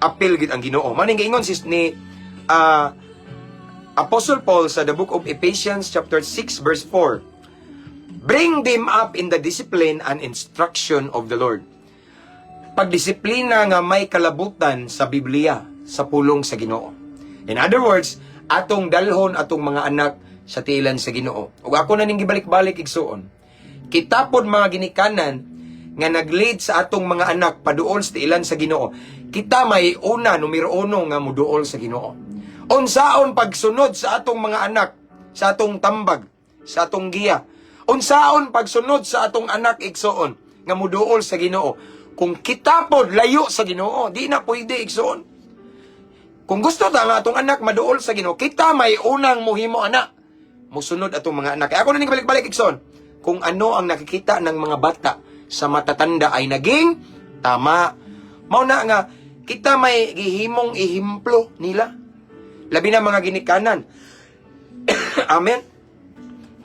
Appeal gid ang Ginoo. Maning giingon sis ni Apostle Paul sa the book of Ephesians chapter 6 verse 4. "Bring them up in the discipline and instruction of the Lord." Pagdisiplina nga may kalabutan sa Biblia, sa pulong sa Ginoo. In other words, atong dalhon atong mga anak sa tiilan sa Ginoo. Ug ako na ning gibalik-balik, igsuon. Kita pod mga ginikanan nga nag-lead sa atong mga anak paduol sa tiilan sa Ginoo. Kita may una, numero uno nga muduol sa Ginoo. Unsaon pagsunod sa atong mga anak, sa atong tambag, sa atong giya? Unsaon pagsunod sa atong anak, igsuon, nga muduol sa Ginoo? Kung kita pod layo sa Ginoo, di na pwede, igsuon. Kung gusto ta nga atong anak maduol sa Ginoo, kita may unang muhimo ana. Musunod atong mga anak. Kaya ako na ning balik-balik, igsoon. Kung ano ang nakikita ng mga bata sa matatanda ay naging tama. Mao na nga kita may gihimong ehimplo nila. Labi na mga ginikanan. Amen.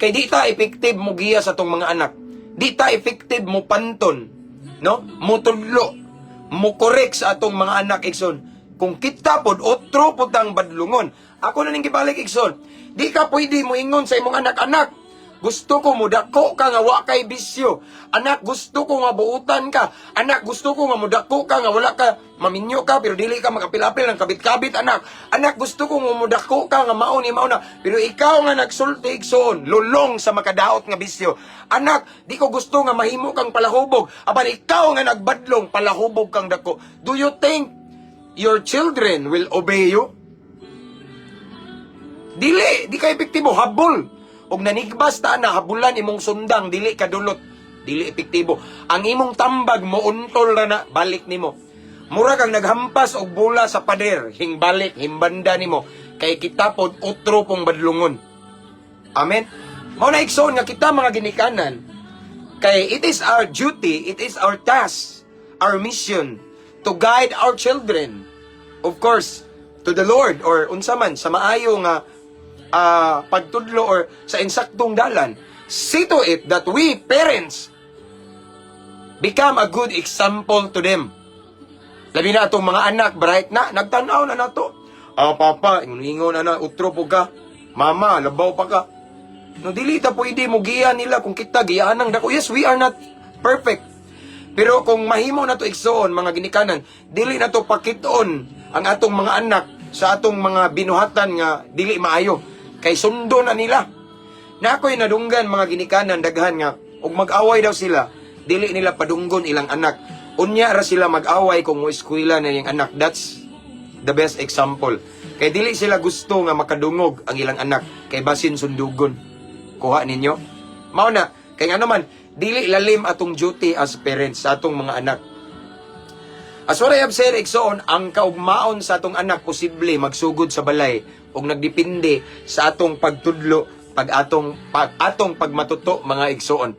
Kay di ta effective mo giya sa atong mga anak. Di ta effective mo panton, no? Mutudlo, mo correct sa atong mga anak, igsoon. Kung kita pod otro pod ang badlungon. Ako na ning gibalik, igsoon. Di ka pwede mo ingon sa imong anak, "Anak, gusto ko mudako ka nga wa kay bisyo. Anak, gusto ko nga buutan ka. Anak, gusto ko nga mudako ka nga wala ka maminyo ka pero dili ka makapil-apil ng kabit-kabit, anak. Anak, gusto ko nga mudako ka nga mao ni mao na." Pero ikaw nga nagsulti, igsoon, lulong sa makadaot nga bisyo. "Anak, di ko gusto nga mahimo kang palahubog." Apan ikaw nga nagbadlong, palahubog kang dako. Do you think your children will obey you? Dili, di ka epektibo, habol. Og nanigbas ta na habulan imong sundang, dili ka dulot. Dili epektibo. Ang imong tambag mo untol ra na balik nimo. Mura kang naghampas og bola sa pader, hingbalik, himbanda nimo kay kita pod otro pong badlungon. Amen. Mao na, igsoon, nga kita mga ginikanan kay it is our duty, it is our task, our mission to guide our children. Of course, to the Lord or unsa man sa maayo nga pagtudlo or sa insaktong dalan. See to it that we parents become a good example to them. Labi na atong mga anak, bright na, nagtanaw na nato. "Ah, papa," ingon na na, "utro po ka. Mama, labaw pa ka." No, dili ta pwede mo giya nila kung kita giyaan ng dako. Yes, we are not perfect. Pero kung mahimo na to, igsoon, mga ginikanan, dili na to pakiton ang atong mga anak sa atong mga binuhatan nga dili maayo. Kay sundo na nila. Na ako'y nadunggan mga ginikanan daghan nga ug mag-away daw sila, dili nila padunggon ilang anak. Unya ra sila mag-away kung mo eskwela na iyang anak. That's the best example. Kay dili sila gusto nga makadungog ang ilang anak kay basin sundugon. Kuha ninyo? Mao na, kay nga naman dili lalim atong duty as parents sa atong mga anak. As what I have said, igsoon, ang kaugmaon sa atong anak posible magsugod sa balay ug nagdepende sa atong pagtudlo, pag atong pagmatuto, mga igsoon.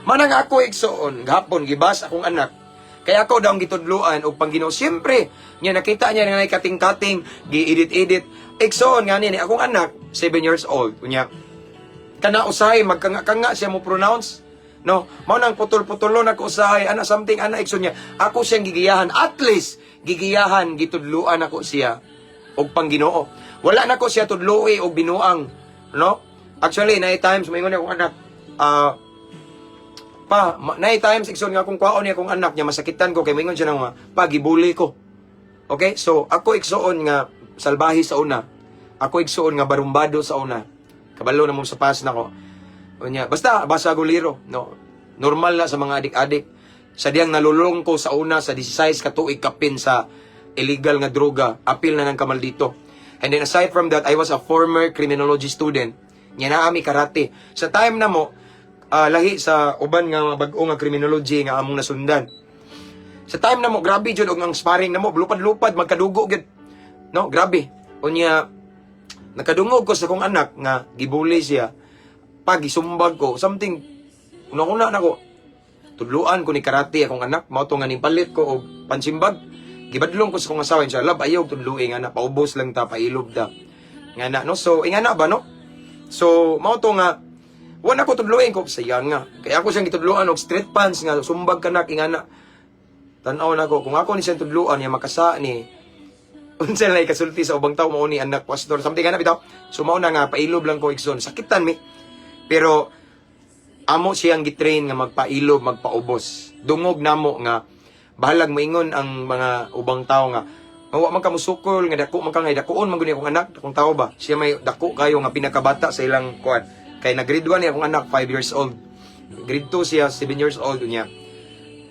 Manang ako, igsoon, gahapon gibas akong anak. Kaya ako daw ang gitudloan og pang Ginoo. Siyempre, niya nakita niya nga kating-kating, gi-edit-edit. Igsoon nga ni akong anak, 7 years old. Unya, Kana usahay magkanga-kanga siya mo pronounce. No, mao nang putol-putulon ako usahay ana, something ana, igsoon niya. Ako siyang gigiyahan, at least gigiyahan, gitudluan ako siya og pangginoo. Wala nako siya tudloi og binuang, no? Actually, naay times moingon akong anak, pa, naay times, igsoon, nga akong kwaon niya akong anak niya, masakitan ko kay moingon siya nga, "Pa, gibully ko." Okay? So, ako, igsoon, nga salbahe sa una. Ako, igsoon, nga barumbado sa una. Kabalo na mo sa past nako. Unya, basta basa guliro, no. Normal na sa mga adik-adik. Sa diyang nalulong ko sa una sa 16 ka tuig kapin sa illegal nga droga, apil na ng kamaldito. And then aside from that, I was a former criminology student. Nya naa mi karate. Sa time na mo, lahi sa uban nga mga bag-o nga criminology nga among nasundan. Sa time na mo, grabe jud og ang sparring na mo, lupad-lupad, magkadugo gyud. No, grabe. Unya, nakadungog ko sa akong anak nga gibully siya. Pag gisumbag ko, something, una-una na ko, tudluan ko ni karate akong anak, mao to nga ning palit ko og punching bag. Gibadlong ko sa akong asawa siya, "Love, ayaw tudlui nga na, paubos lang ta, pailob ta." Nga na, no? So, ingana ba, no? So, mao to nga, wala ko tudluin ko, sayang nga. Kaya ako siyang gitudluan og street pants nga, sumbag kanak, ingana. Tanaw na ko, kung ako ni siyang tudluan, niya makasa ni, unsa lang ikasulti sa ubang tao, mao ni anak pastor, something nga na bitaw. So mao na nga pailob lang ko, igsoon, sakitan mi. Pero amo siyang gitrain nga magpailob, magpaubos. Dungog namo nga bahalag moingon ang mga ubang tao nga wa man ka musukol nga dako man ka, nga dakuon man gud ni akong anak, akong tao ba. Siya may dako kayo nga pinakabata sa ilang kuan. Kay na grade 1 ni akong anak 5 years old. Grade 2 siya 7 years old niya.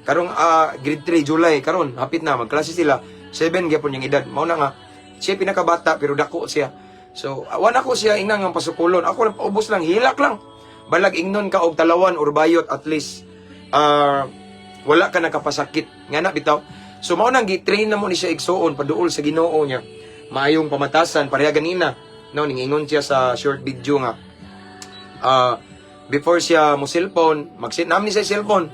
Karong grade 3 July karon hapit na magklase sila. 7 gyapon yung edad. Mao na nga siya pinakabata pero dako siya. So, wala ko siya inang ang pasukulon. Ako lang paubos lang, hilak lang. Balag ingnon ka og talawan or bayot, at least wala ka nakapasakit. Nga na bitaw. So mao nang gi-train na mo ni siya, igsuon, paduol sa Ginoo niya. Maayong pamatasan pareha ganina. No, ningingon siya sa short video nga before siya mo cellphone, mag nam ni siya cellphone.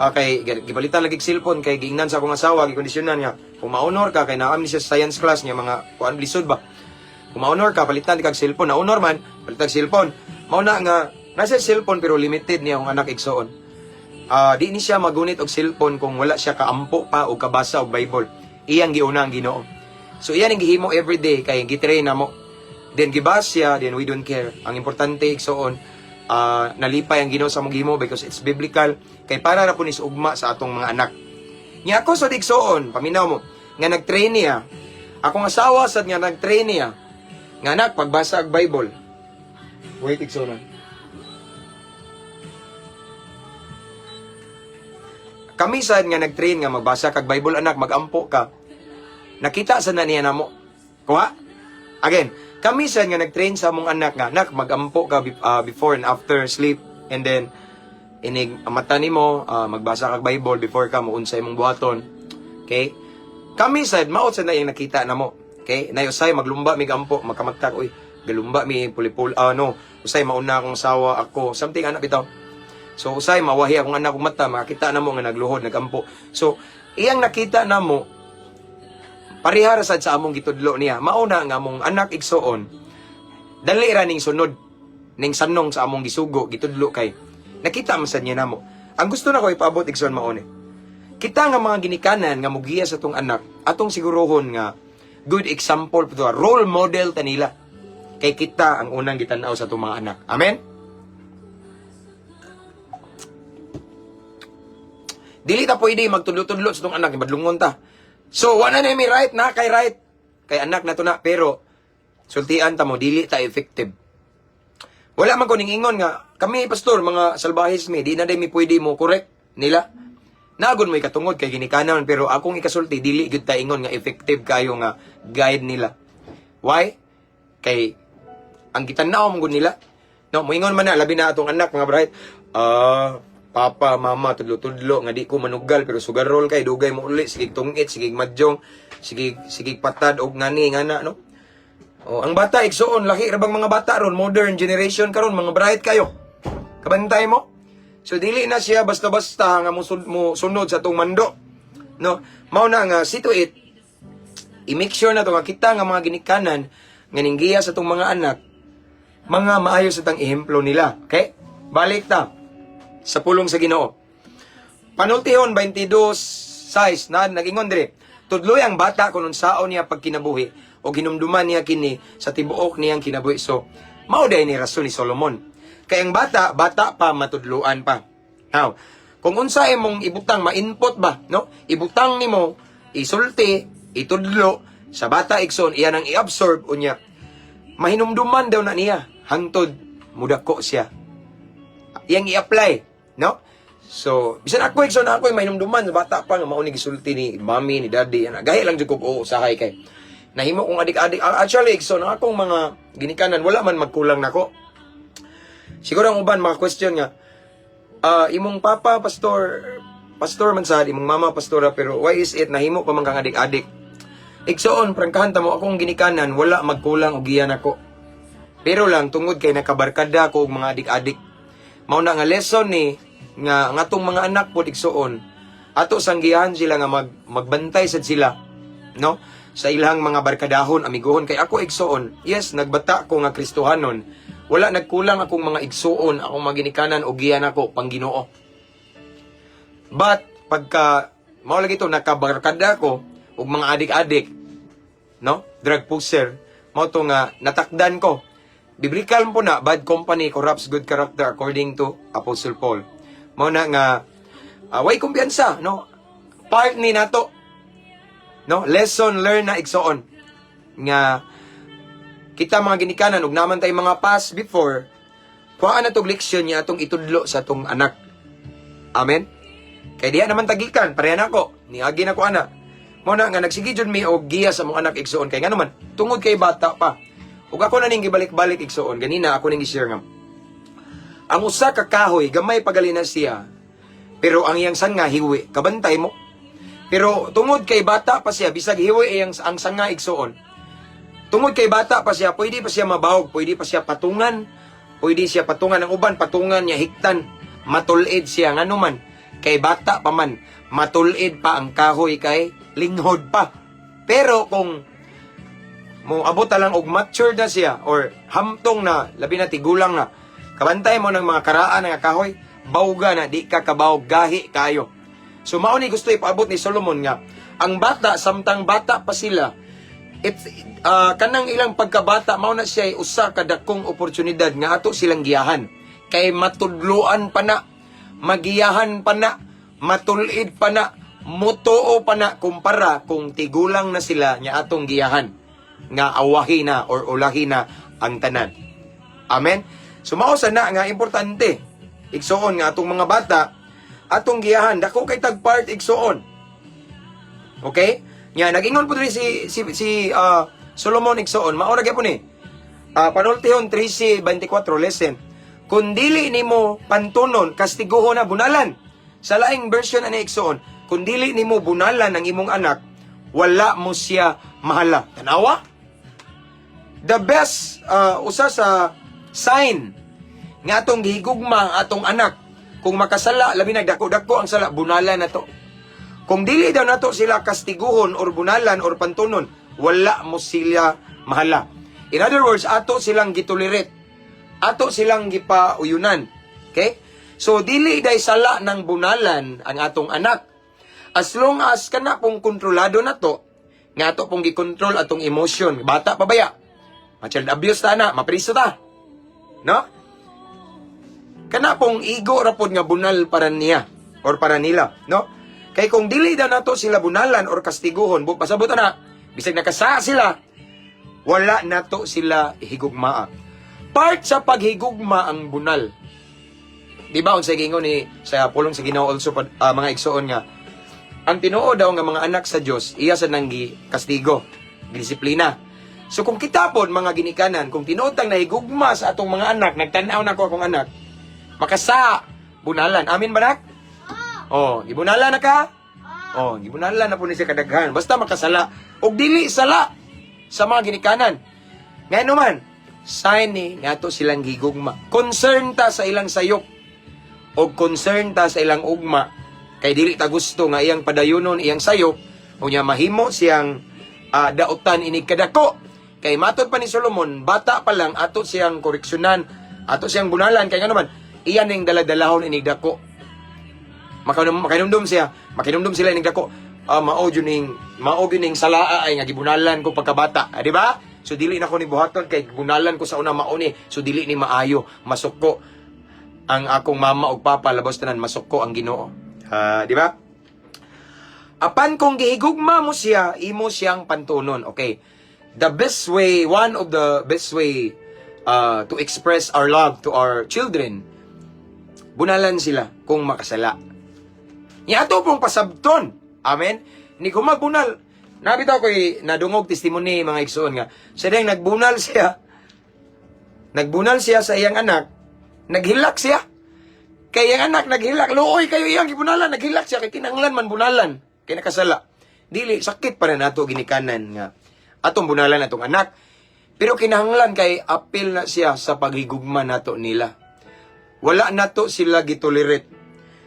Kay gipalitan lagi cellphone kay giingnan sa akong asawa, gikondisyonan niya. Kung ma-honor ka kay naam ni siya sa science class niya, mga kuan, lisod ba. Kung ma-honor ka, palitan kag cellphone. Na-honor man, palitan cellphone. Mao na nga nasa cellphone pero limited niya akong anak, igsoon. Di ni siya magunit og cellphone kung wala siya kaampo pa o kabasa og Bible. Iyang giuna ang Ginoo. So iyan ang gihimo everyday kay gitrain na mo. Then gibas siya, then we don't care. Ang importante, igsoon, nalipay ang Ginoo sa among gihimo because it's biblical kay para ra po ni sa ugma sa atong mga anak. Nya ako sa igsoon, paminaw mo, nga nag-train niya. Akong asawa sad nga nag-train niya. Nga anak, pagbasa og Bible. Wait, igsoon. Kami sad nga nag-train nga magbasa kag Bible, anak, magampo ka. Nakita sa na niya namo. Kuha? Again, kami sad nga nag-train sa among anak nga anak, magampo ka before and after sleep and then inig mata nimo, magbasa kag Bible before ka muunsay imong buhaton. Okay? Kami sad mao sad na iyang nakita namo. Okay? Nay usay maglumba mi gampo, makamata, uy, galumba mi pulipul, ano, usay mauna akong asawa ako, something anak bitaw. So usay mawahi akong anak og mata, makakita namo nga nagluhod, nagampo. So iyang nakita namo pareha ra sad sa among gitudlo niya. Mao na nga among anak, igsoon, dali ra ning sunod ning sanong sa among gisugo, gitudlo kay nakita man sad niya namo. Ang gusto na ko ipaabot, igsoon, mao ni. Kita nga mga ginikanan nga mugiya sa atong anak, atong siguruhon nga good example to, role model ta nila. Kay kita ang unang gitan-aw sa atong mga anak. Amen? Dili ta pwede magtudlo-tudlo sa atong anak, badlungon ta. So, wala na mi right na kay right. Kay anak na to na, pero sultian ta mo, dili ta effective. Wala man ko ning ingon nga kami pastor mga salbahis mi, di na day mi pwede mo correct nila. Nagon mo ikatungod kay ginikanan, pero akong ikasulti, dili gyud ta ingon nga effective kayo nga guide nila. Why? Kay ang gitan-aw mo gud nila. No, moingon man na labi na atong anak mga bright. Ah, papa, mama, tudlo-tudlo nga di ko manugal pero sugarol kay dugay mo uli, sige tungit, sige madjong, sige sige patad og ngani ngana, no. Oh, ang bata, igsuon, laki ra bang mga bata ron, modern generation karon, mga bright kayo. Kabantay mo. So dili na siya basta-basta nga mo sunod sa atong mando. No, mao na nga see to it, i-make sure na to nga kita nga mga ginikanan nga ninggiya sa atong mga anak, Mga maayo sa tang ehemplo nila. Okay? Balik ta sa pulong sa Ginoo. Panultihon 22:6 na nagingon dire. Tudloy ang bata kung unsaon niya pagkinabuhi o hinumduman niya kini sa tibuok niyang kinabuhi. So, mao day ni rason ni Solomon. Kay ang bata, bata pa, matudluan pa. Now, kung unsa imong ibutang, ma-input ba, no? Ibutang nimo, isulti, itudlo sa bata, igsoon, iyan ang i-absorb unya. Mahinumduman daw na niya hangtod mudako siya. Iyang i-apply, no? So, bisan ako, igsoon, ako mahinumduman sa bata pa nga mao ni gisulti ni mami, ni daddy, ana. Gahi lang jud kog oo usahay kay nahimo kong adik-adik. Ah, actually, igsoon, ang akong mga ginikanan wala man magkulang nako. Siguro ang uban mga question nga, imong papa pastor, pastor man sad, imong mama pastora, pero why is it nahimo pa man kang adik-adik? Igsoon, prangkahan ta mo, akong ginikanan wala magkulang og giya nako. Pero lang tungod kay nakabarkada ko og mga adik-adik. Mao na nga lesson ni nga ang atong mga anak pod, igsoon, ato sanggihan sila nga magbantay sad sila, no, sa ilang mga barkadahon, amiguhon. Kay ako, igsoon, yes, nagbata ko nga Kristohanon, wala nagkulang akong mga igsoon, akong mga ginikanan og giya nako pang Ginoo. But pagka mao lagi to nakabarkada ko og mga adik-adik, no, drug pusher, mao to nga natakdan ko. Biblical po na, bad company corrupts good character according to Apostle Paul. Mao na nga way kumpiyansa, no? Part ni nato, no? Lesson learned na, igsoon, nga kita mga ginikanan ug naman tay mga past before, kuhaan na tog leksyon niya atong itudlo sa atong anak. Amen. Kay diha naman tagikan, pareha nako, niagi na ko ana. Mao na nga nagsige jud mi og giya sa mong anak, igsoon, kay ngano man tungod kay bata pa. Ug ako na ning gibalik-balik, igsoon, ganina ako ning gi-share nga ang usa ka kahoy gamay pagalina siya, pero ang iyang sanga hiwi, kabantay mo. Pero tungod kay bata pa siya, bisag hiwi iyang ang sanga, igsoon, tungod kay bata pa siya, pwede pa siya mabawog, pwede pa siya patungan, pwede siya patungan ang uban, patungan niya hiktan, matulid siya. Ngano man, kay bata pa man, matulid pa ang kahoy kay linghod pa. Pero kung mo abot ta lang og mature na siya or hamtong na, labi na tigulang na, kabantay mo ng mga karaan nga kahoy, bawga na, di ka kabawog, gahi kayo. So mao ni gusto ipaabot ni Solomon nga ang bata, samtang bata pa sila, it kanang ilang pagkabata, mao na siya usa ka dakong oportunidad nga ato silang giyahan kay matudloan pa na, magiyahan pa na, matulid pa na, mutuo pa na, kumpara kung tigulang na sila nya atong giyahan nga awahi na or ulahi na ang tanan. Amen. So mao sa na nga importante, igsoon, nga atong mga bata atong giyahan. Dako kay tag part, igsoon. Okay? Nya nagingon po diri si Solomon, igsoon, mao ra gyapon ni. Panultihon 13:24, listen. Kung dili nimo pantunon, kastiguhon na, bunalan. Sa laing version ani, igsoon, kung dili nimo bunalan ang imong anak, wala mo siya mahala. Tanawa? The best usa sa sign nga atong gihigugma ang atong anak, kung makasala, labi na dako-dako ang sala, bunalan na to. Kung dili daw nato sila kastiguhon or bunalan or pantunon, wala mo sila mahala. In other words, ato silang gitolerate. Ato silang gipauyunan. Okay? So dili day sala ng bunalan ang atong anak. As long as kana pong kontrolado na to, nga ato pong gikontrol atong emotion. Bata pa baya? Ma-child abuse ta na, mapriso ta. No? Kana pong igo ra pod nga bunal para niya or para nila, no? Kay kung dili daw nato sila bunalan or kastiguhon, bu pasabot na, bisag nakasa sila, wala nato sila higugmaa. Part sa paghigugma ang bunal. Di ba unsay giingon ni sa pulong sa Ginoo also mga igsoon, nga ang tinuod daw nga mga anak sa Dios iya sa nanggi kastigo, disiplina. So kung kita pod mga ginikanan, kung tinuod tang nahigugma sa atong mga anak, nagtan-aw na ko akong anak, makasa, bunalan. Amin ba, nak? Oh, gibunalan na ka? Oh, gibunalan na po ni siya kadaghan. Basta makasala. Og dili sala sa mga ginikanan. Ngayon naman, sign ni nga ato silang gigugma. Concern ta sa ilang sayop. Og concern ta sa ilang ugma. Kay dili ta gusto nga iyang padayunon iyang sayop unya mahimo siyang dautan inig kadako. Kay matod pa ni Solomon, bata pa lang ato siyang koreksyonan, ato siyang bunalan kay ngano man iyan ning daladalahon inig dako. Makainumdum siya, makinumdum sila inig dako. Ah, mao gyud ning salaa ay nga gibunalan ko pagkabata, ah, di ba? So dili na ko ni buhaton kay bunalan ko sa una, mao ni. So dili ni maayo, masuko ang akong mama ug papa, labos tanan masuko ang Ginoo. Ah, di ba? Apan kung gihigugma mo siya, imo siyang pantunon. Okay. The best way, one of the best way to express our love to our children, bunalan sila kung makasala. Nya ato pong pasabton. Amen? Ni kung magbunal, nabitaw ko'y nadungog testimony, mga igsoon, nga. Siya ding nagbunal siya. Nagbunal siya sa iyang anak, naghilak siya. Kay iyang anak naghilak, luoy kayo iyang gibunalan, naghilak siya kay kinahanglan man bunalan. Kay nakasala. Dili sakit pa na nato ginikanan nga atong bunalan atong anak. Pero kinahanglan kay apil na siya sa paghigugma nato nila. Wala nato sila gitolerate.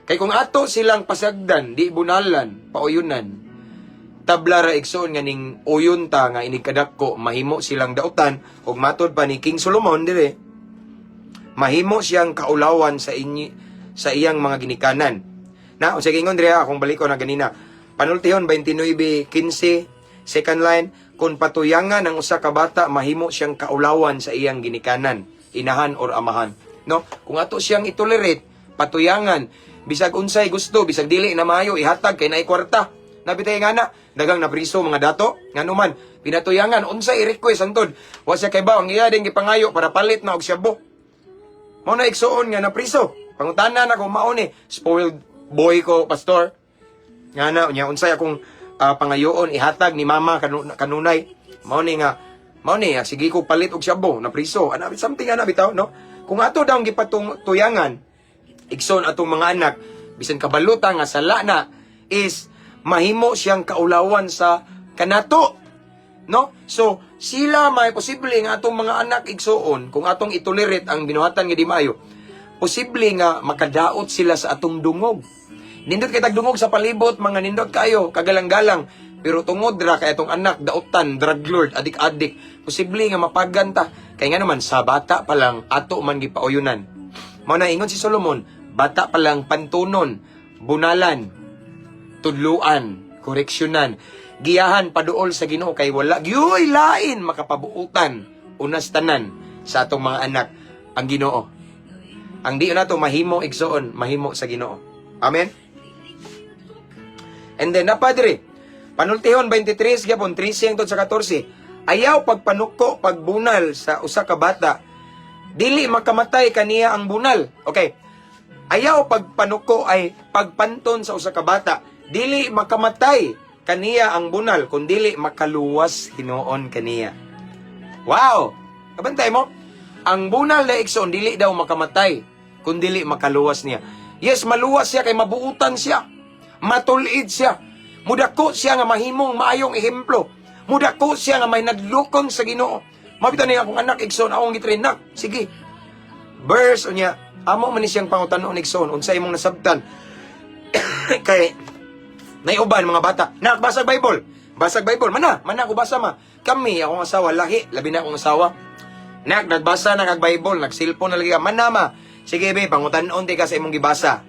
Kay kung ato silang pasagdan, di bunalan, pauyunan, tabla ra, igsoon, nga ning uyon ta nga inig kadako mahimo silang dautan ug matod pa ni King Solomon dire, mahimo siyang kaulawan sa iyang mga ginikanan. Na unsay gingon dire, akong baliko na ganina. Panultihon 29:15, second line, kung patuyangan ang usa ka bata, mahimo siyang kaulawan sa iyang ginikanan, inahan or amahan. No? Kung ato siyang itolerate, patuyangan, bisag unsay gusto, bisag dili na maayo, ihatag kay naay kwarta. Nabitay nga na, dagang napriso mga dato, ngano man, pinatuyangan, unsay i-request antod. Wa siya kay ba, ang iya din gipangayo para palit na og shabu. Mao na, igsuon, nga napriso. Pangutana na kung mao ni, spoiled boy ko, pastor. Nga na, unya unsay akong pangayoon ihatag ni mama kanunay. Mao ni, sige ko palit og shabu, napriso. Ana something ana bitaw, no? Kung ato daw ang gipatong tuyangan, igsoon, atong mga anak, bisan kabaluta nga sala na, is mahimo siyang kaulawan sa kanato. No? So, sila may posible nga atong mga anak, igsuon, kung atong itolerate ang binuhatan nga di maayo, posible nga makadaot sila sa atong dungog. Nindot kay tagdungog sa palibot, mga nindot kayo, kagalang-galang. Pero tungod ra kay atong anak, dautan, drug lord, adik-adik, posible nga mapaganta. Kay nga naman, sa bata pa lang, ato man gipauyunan. Mao na ingon si Solomon, bata pa lang pantunon, bunalan, tudluan, koreksyonan, giyahan paduol sa Ginoo kay wala gyuy lain makapabuutan unas tanan sa atong mga anak ang Ginoo. Ang di nato mahimo, igsoon, mahimo sa Ginoo. Amen. And then na padre, Panultihon 23 gyapon 13 hangtod sa 14. Ayaw pagpanuko, pagbunal sa usa ka bata. Dili makamatay kaniya ang bunal. Okay. Ayaw pagpanuko ay pagpanton sa usa ka bata. Dili makamatay kaniya ang bunal kun dili makaluwas hinuon kaniya. Wow! Kabantay mo? Ang bunal na, igsoon, dili daw makamatay kung dili makaluwas niya. Yes, maluwas siya kay mabuutan siya. Matulid siya. Mudako siya nga mahimong maayong ehemplo. Mudako siya nga may nadlukon sa Ginoo. Mabita niya akong anak, igsoon, akong gitrain nak. Sige. Verse unya, amo man ni siyang pangutanon, igsoon, unsa imong nasabtan. Kay naiuban mga bata, nak, basag Bible. Basag Bible, mana, mana ako basa ma. Kami, akong asawa, lahi, labi na akong asawa. Nak, nagbasa na kag Bible, nag-cellphone na lagi ka. Mana ma. Sige be, pangutanon di ka sa imong gibasa.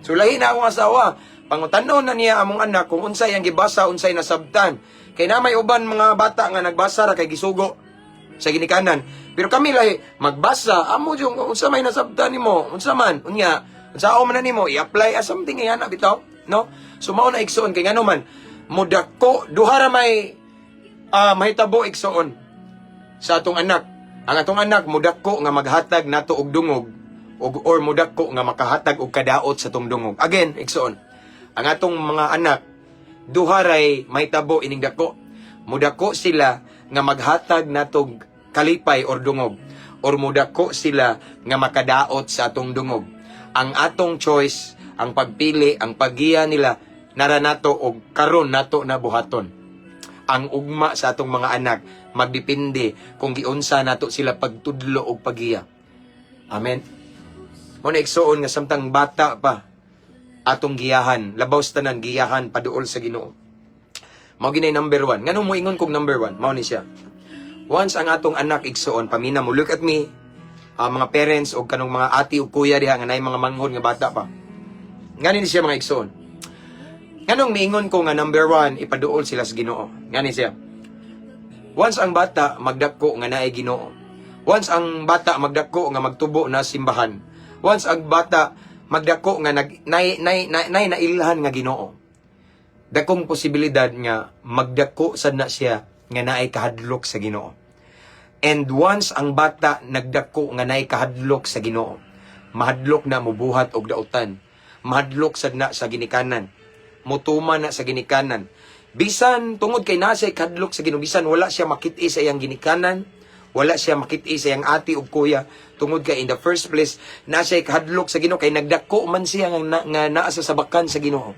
So lahi na akong asawa. Pangutanon na niya among anak kung unsay ang gibasa, unsay nasabtan. Kay na may uban mga bata nga nagbasa ra kay gisugo sa ginikanan. Pero kami lahi, magbasa, amo yung unsa may nasabtan nimo, unsa man, unya, unsa man na nimo, i-apply as something nga na bitaw, no? So mao na, igsoon, kay ngano man mudako duha ra may mahitabo, igsoon, sa atong anak. Ang atong anak mudako nga maghatag nato og dungog og or mudako nga makahatag og kadaot sa atong dungog. Again, igsoon, ang atong mga anak duha ray mahitabo ining dako. Mudako sila nga maghatag natog kalipay or dungog or mudako sila nga makadaot sa atong dungog. Ang atong choice, ang pagpili, ang paggiya nila nara nato og karon nato na buhaton. Ang ugma sa atong mga anak magdepende kung giunsa nato sila pagtudlo og paggiya. Amen. Mo na, igsuon, nga samtang bata pa atong giyahan, labaw sa tanan giyahan paduol sa Ginoo. Mao ginay number one. Ngano mo ingon kog number one? Mao ni siya. Once ang atong anak, igsuon, pamina mo, look at me, mga parents o kanong mga ate o kuya diha nga naay mga manghod nga bata pa. Ngani ni siya, mga igsuon. Nganong miingon ko nga number one, ipaduol sila sa Ginoo? Ngani siya. Once ang bata magdako nga naay Ginoo. Once ang bata magdako nga magtubo na simbahan. Once ang bata magdako nga nag nay nay nay, nay nailhan nga Ginoo. Dakong posibilidad nga magdako sad na siya nga naay kahadlok sa Ginoo. And once ang bata nagdako nga naay kahadlok sa Ginoo, mahadlok na mubuhat og dautan. Mahadlok sad na sa ginikanan. Mutuma na sa ginikanan. Bisan tungod kay nasa kahadlok sa Ginoo, bisan wala siya makit-i sa iyang ginikanan, wala siya makit-i sa iyang ate ug kuya, tungod kay in the first place nasa kahadlok sa Ginoo kay nagdako man siya nga naa sa sabakan sa Ginoo.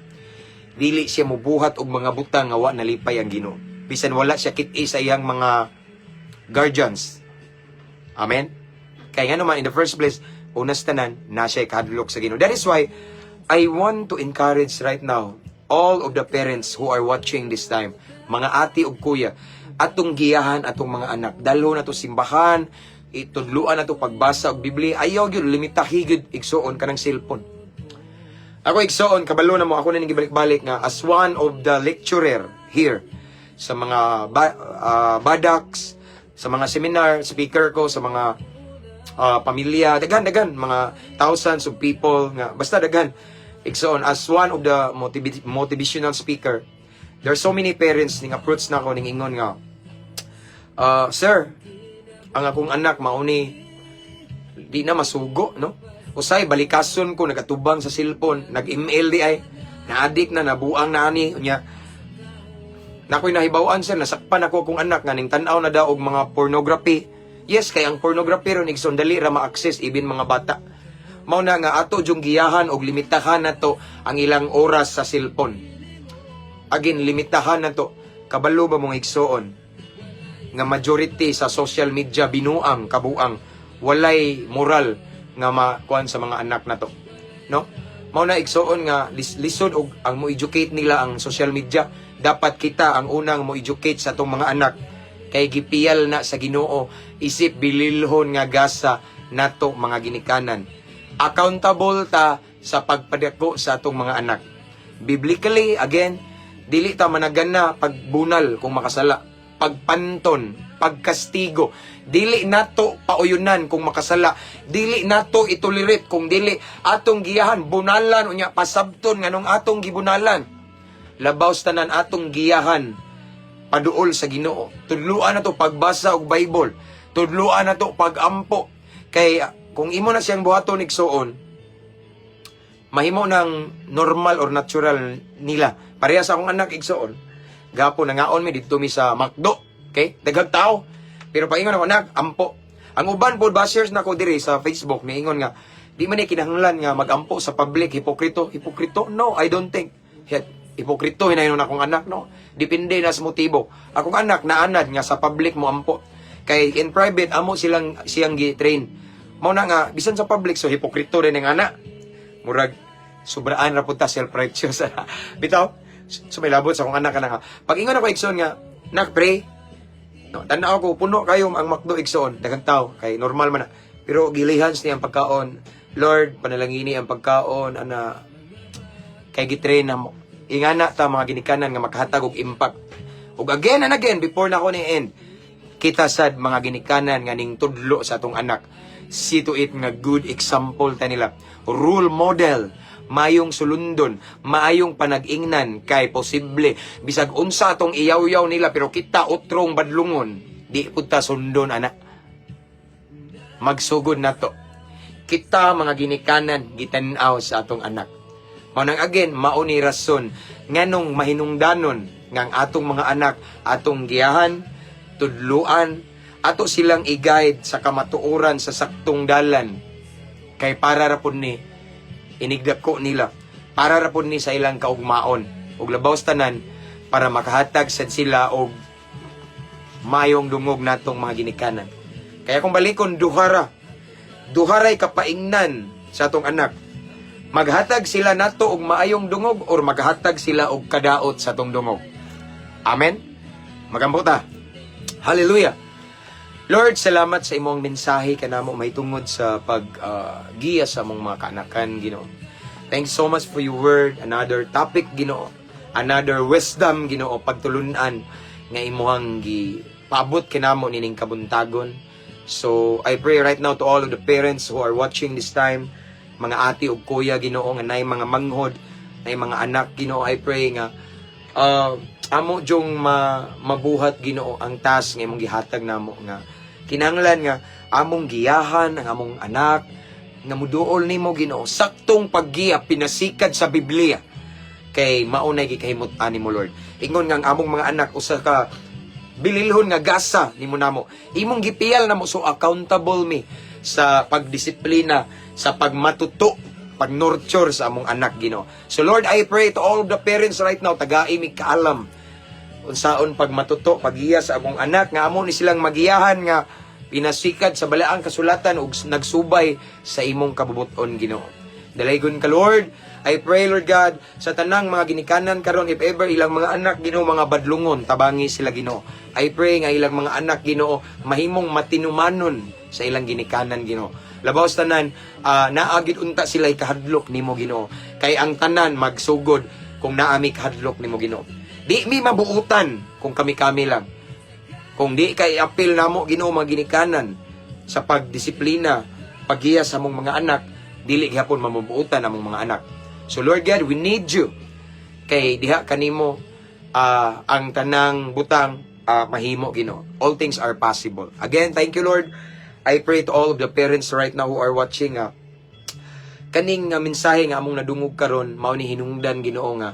Dili siya mubuhat og mga butang nga wa nalipay ang Ginoo. Bisan wala siya kit-i sa iyang mga guardians. Amen? Kaya nga naman, in the first place, unas tanan, na siya kahadlok sa Ginoo. That is why, I want to encourage right now, all of the parents who are watching this time, mga ate ug kuya, atong giyahan atong mga anak, dalhon nato simbahan, itudluan nato pagbasa og Biblia, ayaw gyud limitahi gyud, igsuon, kanang cellphone. Ako, igsuon, kabalo na mo, ako na ning gibalik-balik nga as one of the lecturer here sa mga badaks, sa mga seminar, speaker ko sa mga pamilya, daghan daghan mga thousands of people nga basta daghan. Igsuon, as one of the motivational speaker, there are so many parents ning approach na ako ning ingon nga, "Sir, ang akong anak mauni di na masugo, no? Usay balikason ko nagatubang sa cellphone, nag-ML di ay, na-addict na, nabuang na ani unya. Nakoy nahibaw-an, sir, nasakpan ako akong anak nga ning tan-aw na daw og mga pornography." Yes, kay ang pornography ron, igsoon, dali ra ma-access even mga bata. Mao na nga ato jung giyahan og limitahan nato ang ilang oras sa cellphone. Again, limitahan nato. Kabalo ba mong, igsuon, nga majority sa social media binuang, kabuang, walay moral nga makuan sa mga anak nato, no? Mao na, igsuon, nga lisod og ang mo educate nila ang social media. Dapat kita ang unang mo educate sa atong mga anak kay gipiyal na sa Ginoo isip bililhon nga gasa nato mga ginikanan. Accountable ta sa pagpadako sa atong mga anak. Biblically, again, dili ta managana pagbunal kung makasala, pagpanton, pagkastigo. Dili nato pauyunan kung makasala. Dili nato itolerate kung dili atong giyahan, bunalan unya pasabton nganong atong gibunalan. Labaw sa tanan, atong giyahan paduol sa Ginoo. Tudluan nato pagbasa og Bible. Tudluan nato pagampo. Kay kung imo na siyang buhaton, igsuon, mahimo ng normal or natural nila. Pareha sa akong anak, igsuon. Gapon nangaon mi didto mi sa McDo. Okay? Daghang tao. Pero paingon ako, "Anak, ampo." Ang uban po bashers nako diri sa Facebook niingon nga di man ni kinahanglan nga magampo sa public, hipokrito, hipokrito. No, I don't think. Hipokrito hinayon akong anak, no. Depende na sa motibo. Akong anak naanad nga sa public mo ampo. Kay in private amo silang siyang gi-train. Mao na nga bisan sa public, so hipokrito rin ang anak. Murag sobraan ra pud ta self-righteous. Bitaw, so may labot sa akong anak ka na nga. Pag ingon ako, igsoon, nga, "Nak, pray." No, tanaw ko, puno kayo ang McDo, igsoon, daghang tao, kay normal man na. Pero gilihans niya ang pagkaon. "Lord, panalangini ang pagkaon," ana. Kay gitrain na mo. Ingana ta mga ginikanan nga makahatag og impact. Ug again and again, before na ako ni end, kita sad mga ginikanan nga ning tudlo sa atong anak. See to it nga good example ta nila. Role model, mayong sulundon, maayong panag-ingnan kay posible bisag unsa atong iyaw-yaw nila pero kita utrong badlungon, di pud ta sundon ana. Magsugod nato. Kita mga ginikanan gitan-aw sa atong anak. Mao nang again, mao ni rason nganong mahinungdanon nga ang atong mga anak atong giyahan, tudluan, ato silang i-guide sa kamatuoran, sa saktong dalan. Kay para ra pud ni inigdako nila. Para ra pud ni sa ilang kaugmaon. Ug labaw sa tanan para makahatag sad sila og mayong dungog natong mga ginikanan. Kaya kung balikon, duhara. Duharay kapaingnan sa atong anak. Maghatag sila nato og maayong dungog or maghatag sila og kadaot sa atong dungog. Amen? Magampo ta. Hallelujah. Lord, salamat sa imong mensahe kanamo mahitungod sa pag giya sa among mga kaanakan, Ginoo. Thanks so much for your word, another topic, Ginoo. Another wisdom, Ginoo, pagtulunan nga imuhang gi paabot kanamo nining kabuntagon. So, I pray right now to all of the parents who are watching this time, mga ate ug kuya, Ginoo, nga naay mga manghod, naay mga anak, Ginoo, I pray nga amo jung mabuhat, Ginoo, ang task nga imong gihatag namo nga kinahanglan nga among giyahan ang among anak nga muduol nimo, Ginoo, saktong paggiya pinasikad sa Biblia, kay mao nay gikahimut-an nimo, Lord. Ingon nga ang among mga anak usa ka bililhon nga gasa nimo namo, imong gipiyal namo, so accountable mi sa pagdisiplina, sa pagmatuto, pag-nurture sa among anak, Ginoo. So Lord, I pray to all of the parents right now, tagai mi kaalam unsaon pagmatuto, paggiya sa among anak nga amo ni silang magiyahan nga pinasikad sa balaang kasulatan ug nagsubay sa imong kabubuton, Ginoo. Dalaygon ka, Lord. I pray, Lord God, sa tanang mga ginikanan karon, if ever ilang mga anak, Ginoo, mga badlungon, tabangi sila, Ginoo. I pray nga ilang mga anak, Ginoo, mahimong matinumanon sa ilang ginikanan, Ginoo. Labaw sa tanan, naa gid unta sila kahadlok nimo, Ginoo. Kay ang tanan magsugod kung naa mi kahadlok nimo, Ginoo. Di mi mabuutan kung kami-kami lang. Kung di kay apil namo, Ginoo, mga ginikanan sa pagdisiplina, paggiya sa among mga anak, dili gihapon mamubuutan among mga anak. So Lord God, we need you. Kay diha kanimo ang tanang butang mahimo, Ginoo. All things are possible. Again, thank you, Lord. I pray to all of the parents right now who are watching, kaning nga mensahe nga among nadungog karon mao ni hinungdan, Ginoo, nga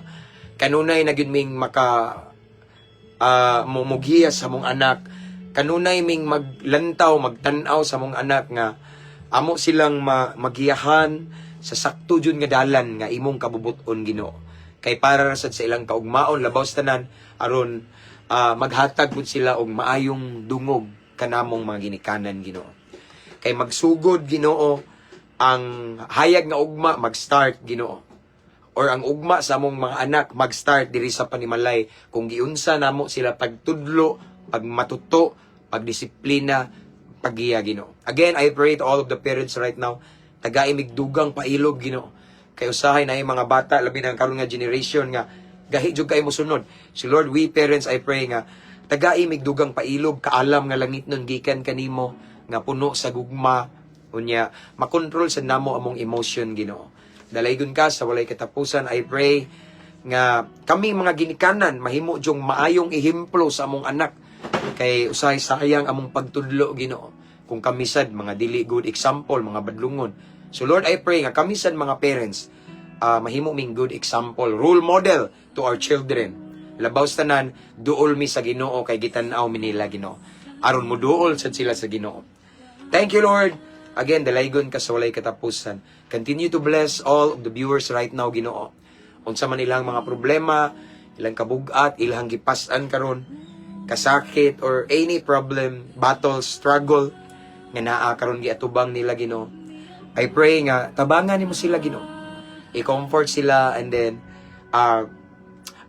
kanunay na gyud ming maka mumugiya sa among anak, kanunay ming maglantaw, magtan-aw sa among anak nga amo silang magiyahan sa sakto jud nga dalan nga imong kabubuton, Ginoo, kay para ra sad sa ilang kaugmaon, labaw sa tanan aron maghatag pud sila og maayong dungog kanamong mga ginikanan, Ginoo. Kay magsugod, Ginoo, ang hayag nga ugma mag-start, Ginoo, or ang ugma sa among mga anak mag-start diri sa panimalay kung giunsa namo sila pagtudlo, pagmatuto, pagdisiplina, paggiya, Ginoo. Again, I pray to all of the parents right now, tagai mig dugang pailob, Ginoo. Kay usahay na mga bata, labi na ang karon nga generation nga gahi jud kay mosunod. So Lord, we parents, I pray nga tagai mig dugang pailob, kaalam nga langit nun gikan kanimo nga puno sa gugma, unya makontrol sa namo among emotion, Ginoo. Dalaygon ka sa walay katapusan. I pray nga kami mga ginikanan mahimo jung maayong ehemplo sa among anak, kay usahay sayang among pagtudlo, Ginoo, kung kami sad mga dili good example, mga badlungon. So Lord, I pray nga kami sad mga parents mahimo ming good example, role model to our children. Labaw sa tanan, duol mi sa Ginoo kay gitan-aw mi nila, Ginoo, aron moduol sad sila sa Ginoo. Thank you, Lord. Again, dalaygon ka sa walay katapusan. Continue to bless all of the viewers right now, Ginoo. Unsa man ilang mga problema, ilang kabugat, ilang gipas-an karon, kasakit or any problem, battle, struggle nga naa karon giatubang nila, Ginoo. I pray nga tabangan nimo sila, Ginoo. I-comfort sila and then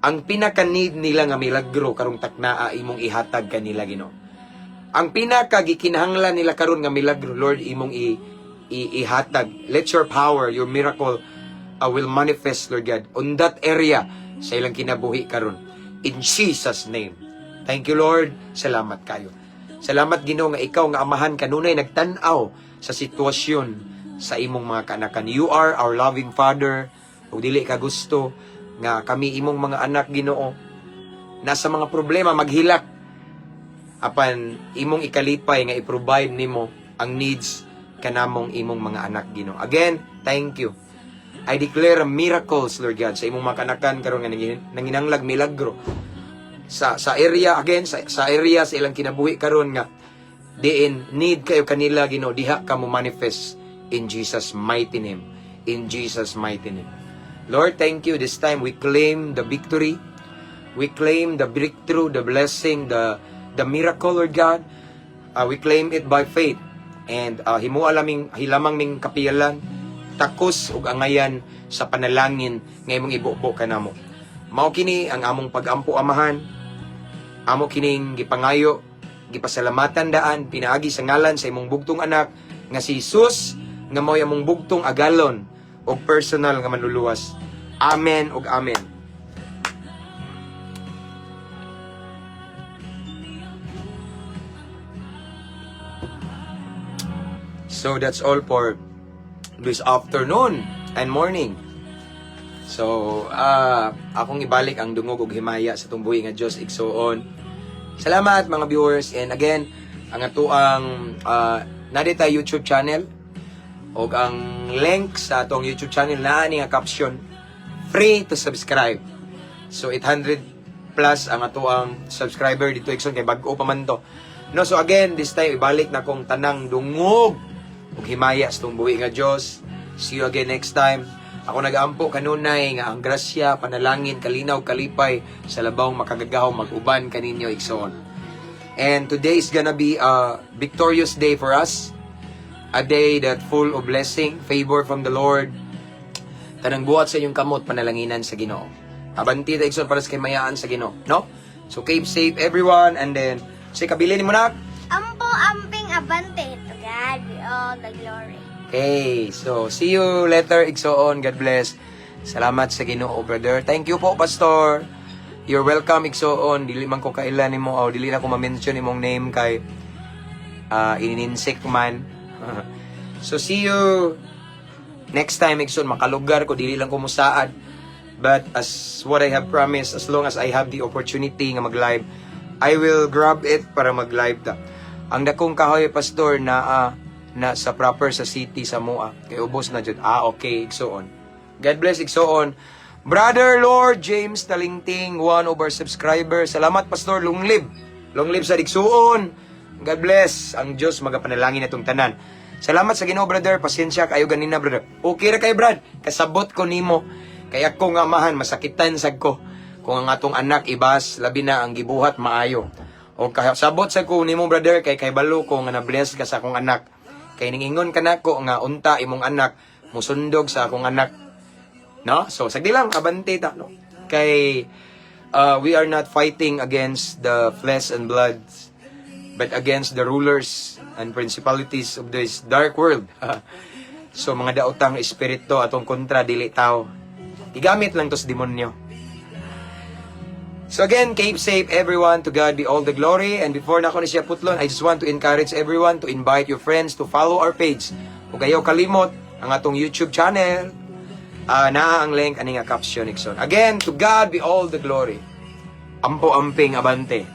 ang pinaka-need nila nga milagro karong taknaa, imong ihatag kanila, Ginoo. Ang pinaka gikinahanglan nila karon nga milagro, Lord, imong ihatag. Let your power, your miracle will manifest, Lord God, on that area sa ilang kinabuhi karon. In Jesus' name. Thank you, Lord. Salamat kayo. Salamat, Ginoo, nga ikaw nga amahan kanunay nagtan-aw sa sitwasyon sa imong mga kaanakan. You are our loving Father. Ug dili ka gusto nga kami imong mga anak, Ginoo, nasa mga problema maghilak, apan imong ikalipay nga i-provide nimo ang needs kanamong imong mga anak, Ginoo. Again, thank you. I declare miracles, Lord God, sa imong mga kanakan karon nga nanginanglag milagro sa area, again, sa area sa ilang kinabuhi karon nga diin need kayo kanila, Ginoo, diha ka mo manifest in Jesus' mighty name. In Jesus' mighty name. Lord, thank you. This time we claim the victory. We claim the breakthrough, the blessing, the miracle, Lord God. We claim it by faith. And himua laming hilamang ming kapiyalan, takos ug angayan sa panalangin nga imong ibubo kanamo. Mao kini ang among pagampo, Amahan. Amo kining gipangayo Gipasalamatan daan pinaagi sa ngalan sa imong bugtong anak nga si Jesus, nga mao'y among bugtong agalon og personal nga manluluwas. Amen ug amen. So that's all for this afternoon and morning. So, akong ibalik ang dungog ug himaya sa tumbuhi nga Dios, igsuon. Salamat, mga viewers, and again, ang atoang naa tay YouTube channel ug ang link sa atong YouTube channel naa ni nga caption, free to subscribe. So 800 plus ang atoang subscriber dito, igsoon, kay bag-o pa man to. No, so again, this time ibalik na kong tanang dungog ug himaya sa tumbuhi nga Dios. See you again next time. Ako nagaampo kanunay nga ang grasya, panalangin, kalinaw, kalipay sa labawng makagagahom mag-uban kaninyo, igsoon. And today is gonna be a victorious day for us. A day that full of blessing, favor from the Lord. Tanang buhat sa inyong kamot, panalanginan sa Ginoo. Abanti ta, igsoon, para sa kahimayaan sa Ginoo, no? So keep safe, everyone, and then say kabilin mo na. Ampo, amping, abante. To God be all the glory. Okay, so see you later, igsoon. God bless. Salamat sa Ginoo, brother. Thank you po, Pastor. You're welcome, igsoon. Dili man ko kaila nimo o dili na ko ma-mention imong name kay ininsik man. So see you next time, igsoon. Makalugar ko, dili lang ko musaad. But as what I have promised, as long as I have the opportunity nga mag-live, I will grab it para mag-live ta. Ang dakong kahoy, Pastor, na na sa proper sa city sa Mua. Kay ubos na jud. Ah, okay, igsoon. God bless, igsoon. Brother Lord James Talingting, one of our subscriber. Salamat, Pastor. Long live. Long live sa igsoon. God bless. Ang Diyos magapanalangin atong tanan. Salamat sa Ginoo, brother. Pasensya kayo ganina, brother. Okay ra kay Brad. Kasabot ko nimo. Kaya ko nga amahan masakitan sad ko kung ang atong anak ibas, labi na ang gibuhat maayo. O kasabot sa ko nimo, brother, kay balo ko nga na-bless ka sa akong anak. Kay ningingon ka nako nga unta imong anak musundog sa akong anak. No? So sagdi lang, abante ta, no. Kay we are not fighting against the flesh and blood but against the rulers and principalities of this dark world. So mga daotang espiritu atong kontra, dili tao. Gigamit lang to sa demonyo. So again, keep safe, everyone. To God be all the glory. And before na ako ni siya putlon, I just want to encourage everyone to invite your friends to follow our page. Ug ayaw kalimot ang atong YouTube channel. Naa ang link ani nga caption, igsoon. Again, to God be all the glory. Ampo, amping, abante.